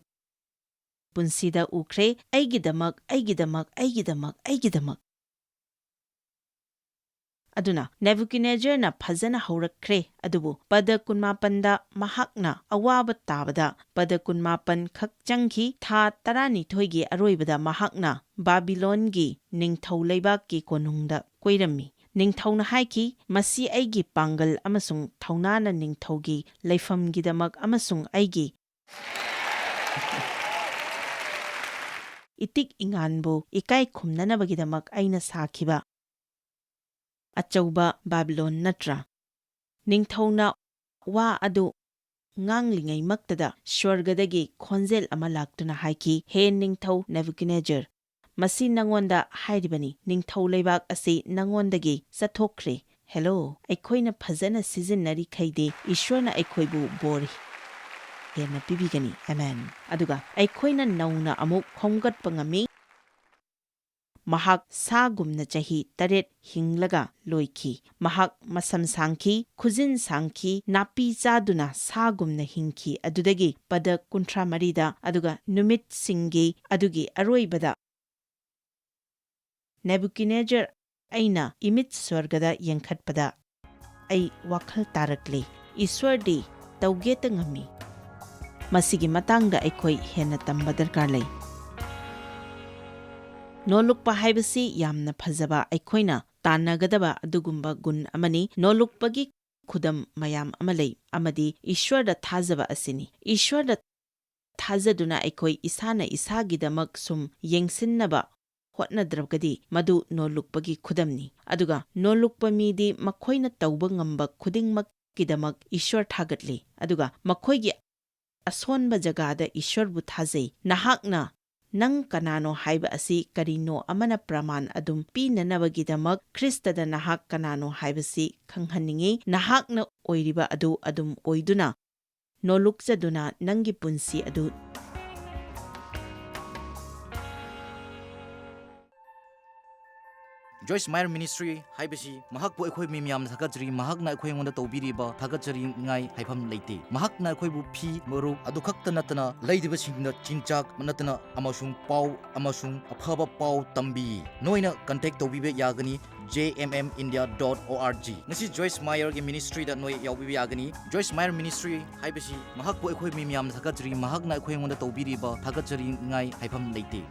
ꯄꯨꯟꯁꯤꯗ ꯎꯈ꯭ꯔꯦ, ꯑꯩꯒꯤꯗꯃꯛ, ꯑꯩꯒꯤꯗꯃꯛ, ꯑꯩꯒꯤꯗꯃꯛ, ꯑꯩꯒꯤꯗꯃꯛ꯫ ꯑꯗꯨꯅ ꯅꯦꯕꯨꯀꯗꯅꯦꯖꯔꯅ ꯐꯖꯅ ꯍꯧꯔꯛꯈ꯭ꯔꯦ, ꯑꯗꯨꯕꯨ ꯄꯗ ꯀꯨꯟꯃꯥꯄꯟꯗ ꯃꯍꯥꯛꯅ ꯑꯋꯥꯕ ꯇꯥꯕꯗ ꯄꯗ ꯀꯨꯟꯃꯥꯄꯟ ꯈꯛ ꯆꯪꯈꯤ꯫ ꯊꯥ ꯇꯔꯥꯅꯤꯊꯣꯏꯒꯤ ꯑꯔꯣꯏꯕꯗ ꯃꯍꯥꯛꯅ ꯕꯥꯕꯤꯂꯣꯟꯒꯤ ꯅꯤꯡꯊꯧ ꯂꯩꯕꯥꯛꯀꯤ ꯀꯣꯅꯨꯡꯗ ꯀꯣꯏꯔꯝꯃꯤ꯫ ꯅꯤꯡꯊꯧꯅ ꯍꯥꯏꯈꯤ, "ꯃꯁꯤ ꯑꯩꯒꯤ ꯄꯥꯡꯒꯜ ꯑꯃꯁꯨꯡ ꯊꯧꯅꯥꯅ ꯅꯤꯡꯊꯧꯒꯤ ꯂꯩꯐꯝꯒꯤꯗꯃꯛ ꯑꯃꯁꯨꯡ ꯑꯩꯒꯤ ꯏꯇꯤꯛ ꯏꯉꯥꯟꯕꯨ ꯏꯀꯥꯏ ꯈꯨꯝꯅꯅꯕꯒꯤꯗꯃꯛ ꯑꯩꯅ ꯁꯥꯈꯤꯕ ꯑꯆꯧꯕ ꯕꯥꯕꯤꯂꯣꯟ ꯅꯠꯇ꯭ꯔꯥ?" ꯅꯤꯡꯊꯧꯅ ꯋꯥ ꯑꯗꯨ ꯉꯥꯡꯂꯤꯉꯩꯃꯛꯇꯗ ꯁ꯭ꯋꯔꯒꯗꯒꯤ ꯈꯣꯟꯖꯦꯜ ꯑꯃ ꯂꯥꯛꯇꯨꯅ ꯍꯥꯏꯈꯤ, "ꯍꯦ ꯅꯤꯡꯊꯧ ꯅꯦꯕꯨꯀꯗꯅꯦꯖꯔ, ꯃꯁꯤ ꯅꯉꯣꯟꯗ ꯍꯥꯏꯔꯤꯕꯅꯤ, ꯅꯤꯡꯊꯧ ꯂꯩꯕꯥꯛ ꯑꯁꯤ ꯅꯉꯣꯟꯗꯒꯤ ꯆꯠꯊꯣꯛꯈ꯭ꯔꯦ꯫" ꯍꯦꯂꯣ, ꯑꯩꯈꯣꯏꯅ ꯐꯖꯅ ꯁꯤꯖꯤꯟꯅꯔꯤꯈꯩꯗꯤ ꯏꯁ꯭ꯋꯔꯅ ꯑꯩꯈꯣꯏꯕꯨ ꯕꯣꯔ ꯍꯦꯟꯅ ꯄꯤꯕꯤꯒꯅꯤ꯫ ꯑꯃꯦꯟ꯫ ꯑꯗꯨꯒ ꯑꯩꯈꯣꯏꯅ ꯅꯧꯅ ꯑꯃꯨꯛ ꯈꯣꯝꯒꯠꯄ ꯉꯝꯃꯤ꯫ ꯃꯍꯥꯛ ꯁꯥꯒꯨꯝꯅ ꯆꯍꯤ ꯇꯔꯦꯠ ꯍꯤꯡꯂꯒ ꯂꯣꯏꯈꯤ꯫ ꯃꯍꯥꯛ ꯃꯁꯝ ꯁꯥꯡꯈꯤ, ꯈꯨꯖꯤꯟ ꯁꯥꯡꯈꯤ, ꯅꯥꯄꯤ ꯆꯥꯗꯨꯅ ꯁꯥꯒꯨꯝꯅ ꯍꯤꯡꯈꯤ꯫ ꯑꯗꯨꯗꯒꯤ ꯄꯗ ꯀꯨꯟꯊ꯭ꯔꯥ ꯃꯔꯤꯗ, ꯑꯗꯨꯒ ꯅꯨꯃꯤꯠꯁꯤꯡꯒꯤ ꯑꯗꯨꯒꯤ ꯑꯔꯣꯏꯕꯗ ꯅꯦꯕꯨꯀꯗꯅꯦꯖꯔ ꯑꯩꯅ ꯏꯃꯤꯠ ꯁ꯭ꯋꯔꯒꯗ ꯌꯦꯡꯈꯠꯄꯗ ꯑꯩ ꯋꯥꯈꯜ ꯇꯥꯔꯛꯂꯤ꯫ ꯏꯁ꯭ꯋꯔꯗꯤ ꯇꯧꯒꯦꯇ ꯉꯝꯃꯤ꯫ ꯃꯁꯤꯒꯤ ꯃꯇꯥꯡꯗ ꯑꯩꯈꯣꯏ ꯍꯦꯟꯅ ꯇꯝꯕ ꯗꯔꯀꯥꯔ ꯂꯩ꯫ ꯅꯣꯂꯨꯛꯄ ꯍꯥꯏꯕꯁꯤ ꯌꯥꯝꯅ ꯐꯖꯕ, ꯑꯩꯈꯣꯏꯅ ꯇꯥꯟꯅꯒꯗꯕ ꯑꯗꯨꯒꯨꯝꯕ ꯒꯨꯟ ꯑꯃꯅꯤ꯫ ꯅꯣꯂꯨꯛꯄꯒꯤ ꯈꯨꯗꯝ ꯃꯌꯥꯝ ꯑꯃ ꯂꯩ, ꯑꯃꯗꯤ ꯏꯁ꯭ꯋꯔꯗ ꯊꯥꯖꯕ ꯑꯁꯤꯅꯤ꯫ ꯏꯁ꯭ꯋꯔꯗ ꯊꯥꯖꯗꯨꯅ ꯑꯩꯈꯣꯏ ꯏꯁꯥꯅ ꯏꯁꯥꯒꯤꯗꯃꯛ ꯁꯨꯝ ꯌꯦꯡꯁꯤꯟꯅꯕ ꯍꯣꯠꯅꯗ꯭ꯔꯒꯗꯤ ꯃꯗꯨ ꯅꯣꯂꯨꯛꯄꯒꯤ ꯈꯨꯗꯝꯅꯤ꯫ ꯑꯗꯨꯒ ꯅꯣꯂꯨꯛꯄ ꯃꯤꯗꯤ ꯃꯈꯣꯏꯅ ꯇꯧꯕ ꯉꯝꯕ ꯈꯨꯗꯤꯡꯃꯛꯀꯤꯗꯃꯛ ꯏꯁ꯭ꯋꯔ ꯊꯥꯒꯠꯂꯤ, ꯑꯗꯨꯒ ꯃꯈꯣꯏꯒꯤ ꯑꯁꯣꯟꯕ ꯖꯒꯥꯗ ꯏꯁ꯭ꯋꯔꯕꯨ ꯊꯥꯖꯩ꯫ ꯅꯍꯥꯛꯅ ꯅꯪ ꯀꯅꯥꯅꯣ ꯍꯥꯏꯕ ꯑꯁꯤ ꯀꯔꯤꯅꯣ ꯑꯃꯅ ꯄ꯭ꯔꯃꯥꯟ ꯑꯗꯨꯝ ꯄꯤꯅꯅꯕꯒꯤꯗꯃꯛ ꯈ꯭ꯔꯤꯁꯇꯗ ꯅꯍꯥꯛ ꯀꯅꯥꯅꯣ ꯍꯥꯏꯕꯁꯤ ꯈꯪꯍꯟꯅꯤꯡꯏ꯫ ꯅꯍꯥꯛꯅ ꯑꯣꯏꯔꯤꯕ ꯑꯗꯨ ꯑꯗꯨꯝ ꯑꯣꯏꯗꯨꯅ, ꯅꯣꯂꯨꯛꯆꯗꯨꯅ ꯅꯪꯒꯤ ꯄꯨꯟꯁꯤ ꯑꯗꯨ ꯖꯣꯏꯁ ꯃꯥꯌꯔ ꯃꯤꯅꯤꯁꯇ꯭ꯔꯤ ꯍꯥꯏꯕꯁꯤ ꯃꯍꯥꯛꯄꯨ ꯑꯩꯈꯣꯏ ꯃꯤ ꯃꯌꯥꯝꯅ ꯊꯥꯒꯠꯆꯔꯤ꯫ ꯃꯍꯥꯛꯅ ꯑꯩꯈꯣꯏꯉꯣꯟꯗ ꯇꯧꯕꯤꯔꯤꯕ ꯊꯥꯒꯠꯆꯅꯤꯡꯉꯥꯏ ꯍꯥꯏꯐꯝ ꯂꯩꯇꯦ꯫ ꯃꯍꯥꯛꯅ ꯑꯩꯈꯣꯏꯕꯨ ꯐꯤ, ꯃꯔꯨꯞ ꯑꯗꯨ ꯈꯛꯇ ꯅꯠꯇꯅ ꯂꯩꯔꯤꯕꯁꯤꯡꯗ ꯆꯤꯟꯖꯥꯛ ꯅꯠꯇꯅ ꯑꯃꯁꯨꯡ ꯄꯥꯎ ꯑꯃꯁꯨꯡ ꯑꯐꯕ ꯄꯥꯎ ꯇꯝꯕꯤ꯫ ꯅꯣꯏꯅ ꯀꯟꯇꯦꯛ ꯇꯧꯕꯤꯕ ꯌꯥꯒꯅꯤ J M M India dot ꯑꯣ ꯑꯥꯔ ꯖꯤ꯫ ꯉꯁꯤ ꯖꯣꯏꯁ ꯃꯥꯌꯔꯒꯤ ꯃꯤꯅꯤꯁꯇ꯭ꯔꯤꯗ ꯅꯣꯏ ꯌꯥꯎꯕꯤꯕ ꯌꯥꯒꯅꯤ꯫ ꯖꯣꯏꯁ ꯃꯥꯌꯔ ꯃꯤꯅꯤꯁꯇ꯭ꯔꯤ ꯍꯥꯏꯕꯁꯤ ꯃꯍꯥꯛꯄꯨ ꯑꯩꯈꯣꯏ ꯃꯤ ꯃꯌꯥꯝꯅ ꯊꯥꯒꯠꯆꯔꯤ꯫ ꯃꯍꯥꯛꯅ ꯑꯩꯈꯣꯏꯉꯣꯟꯗ ꯇꯧꯕꯤꯔꯤꯕ ꯊꯥꯒꯠꯆꯅꯤꯡꯉꯥꯏ ꯍꯥꯏꯐꯝ ꯂꯩꯇꯦ꯫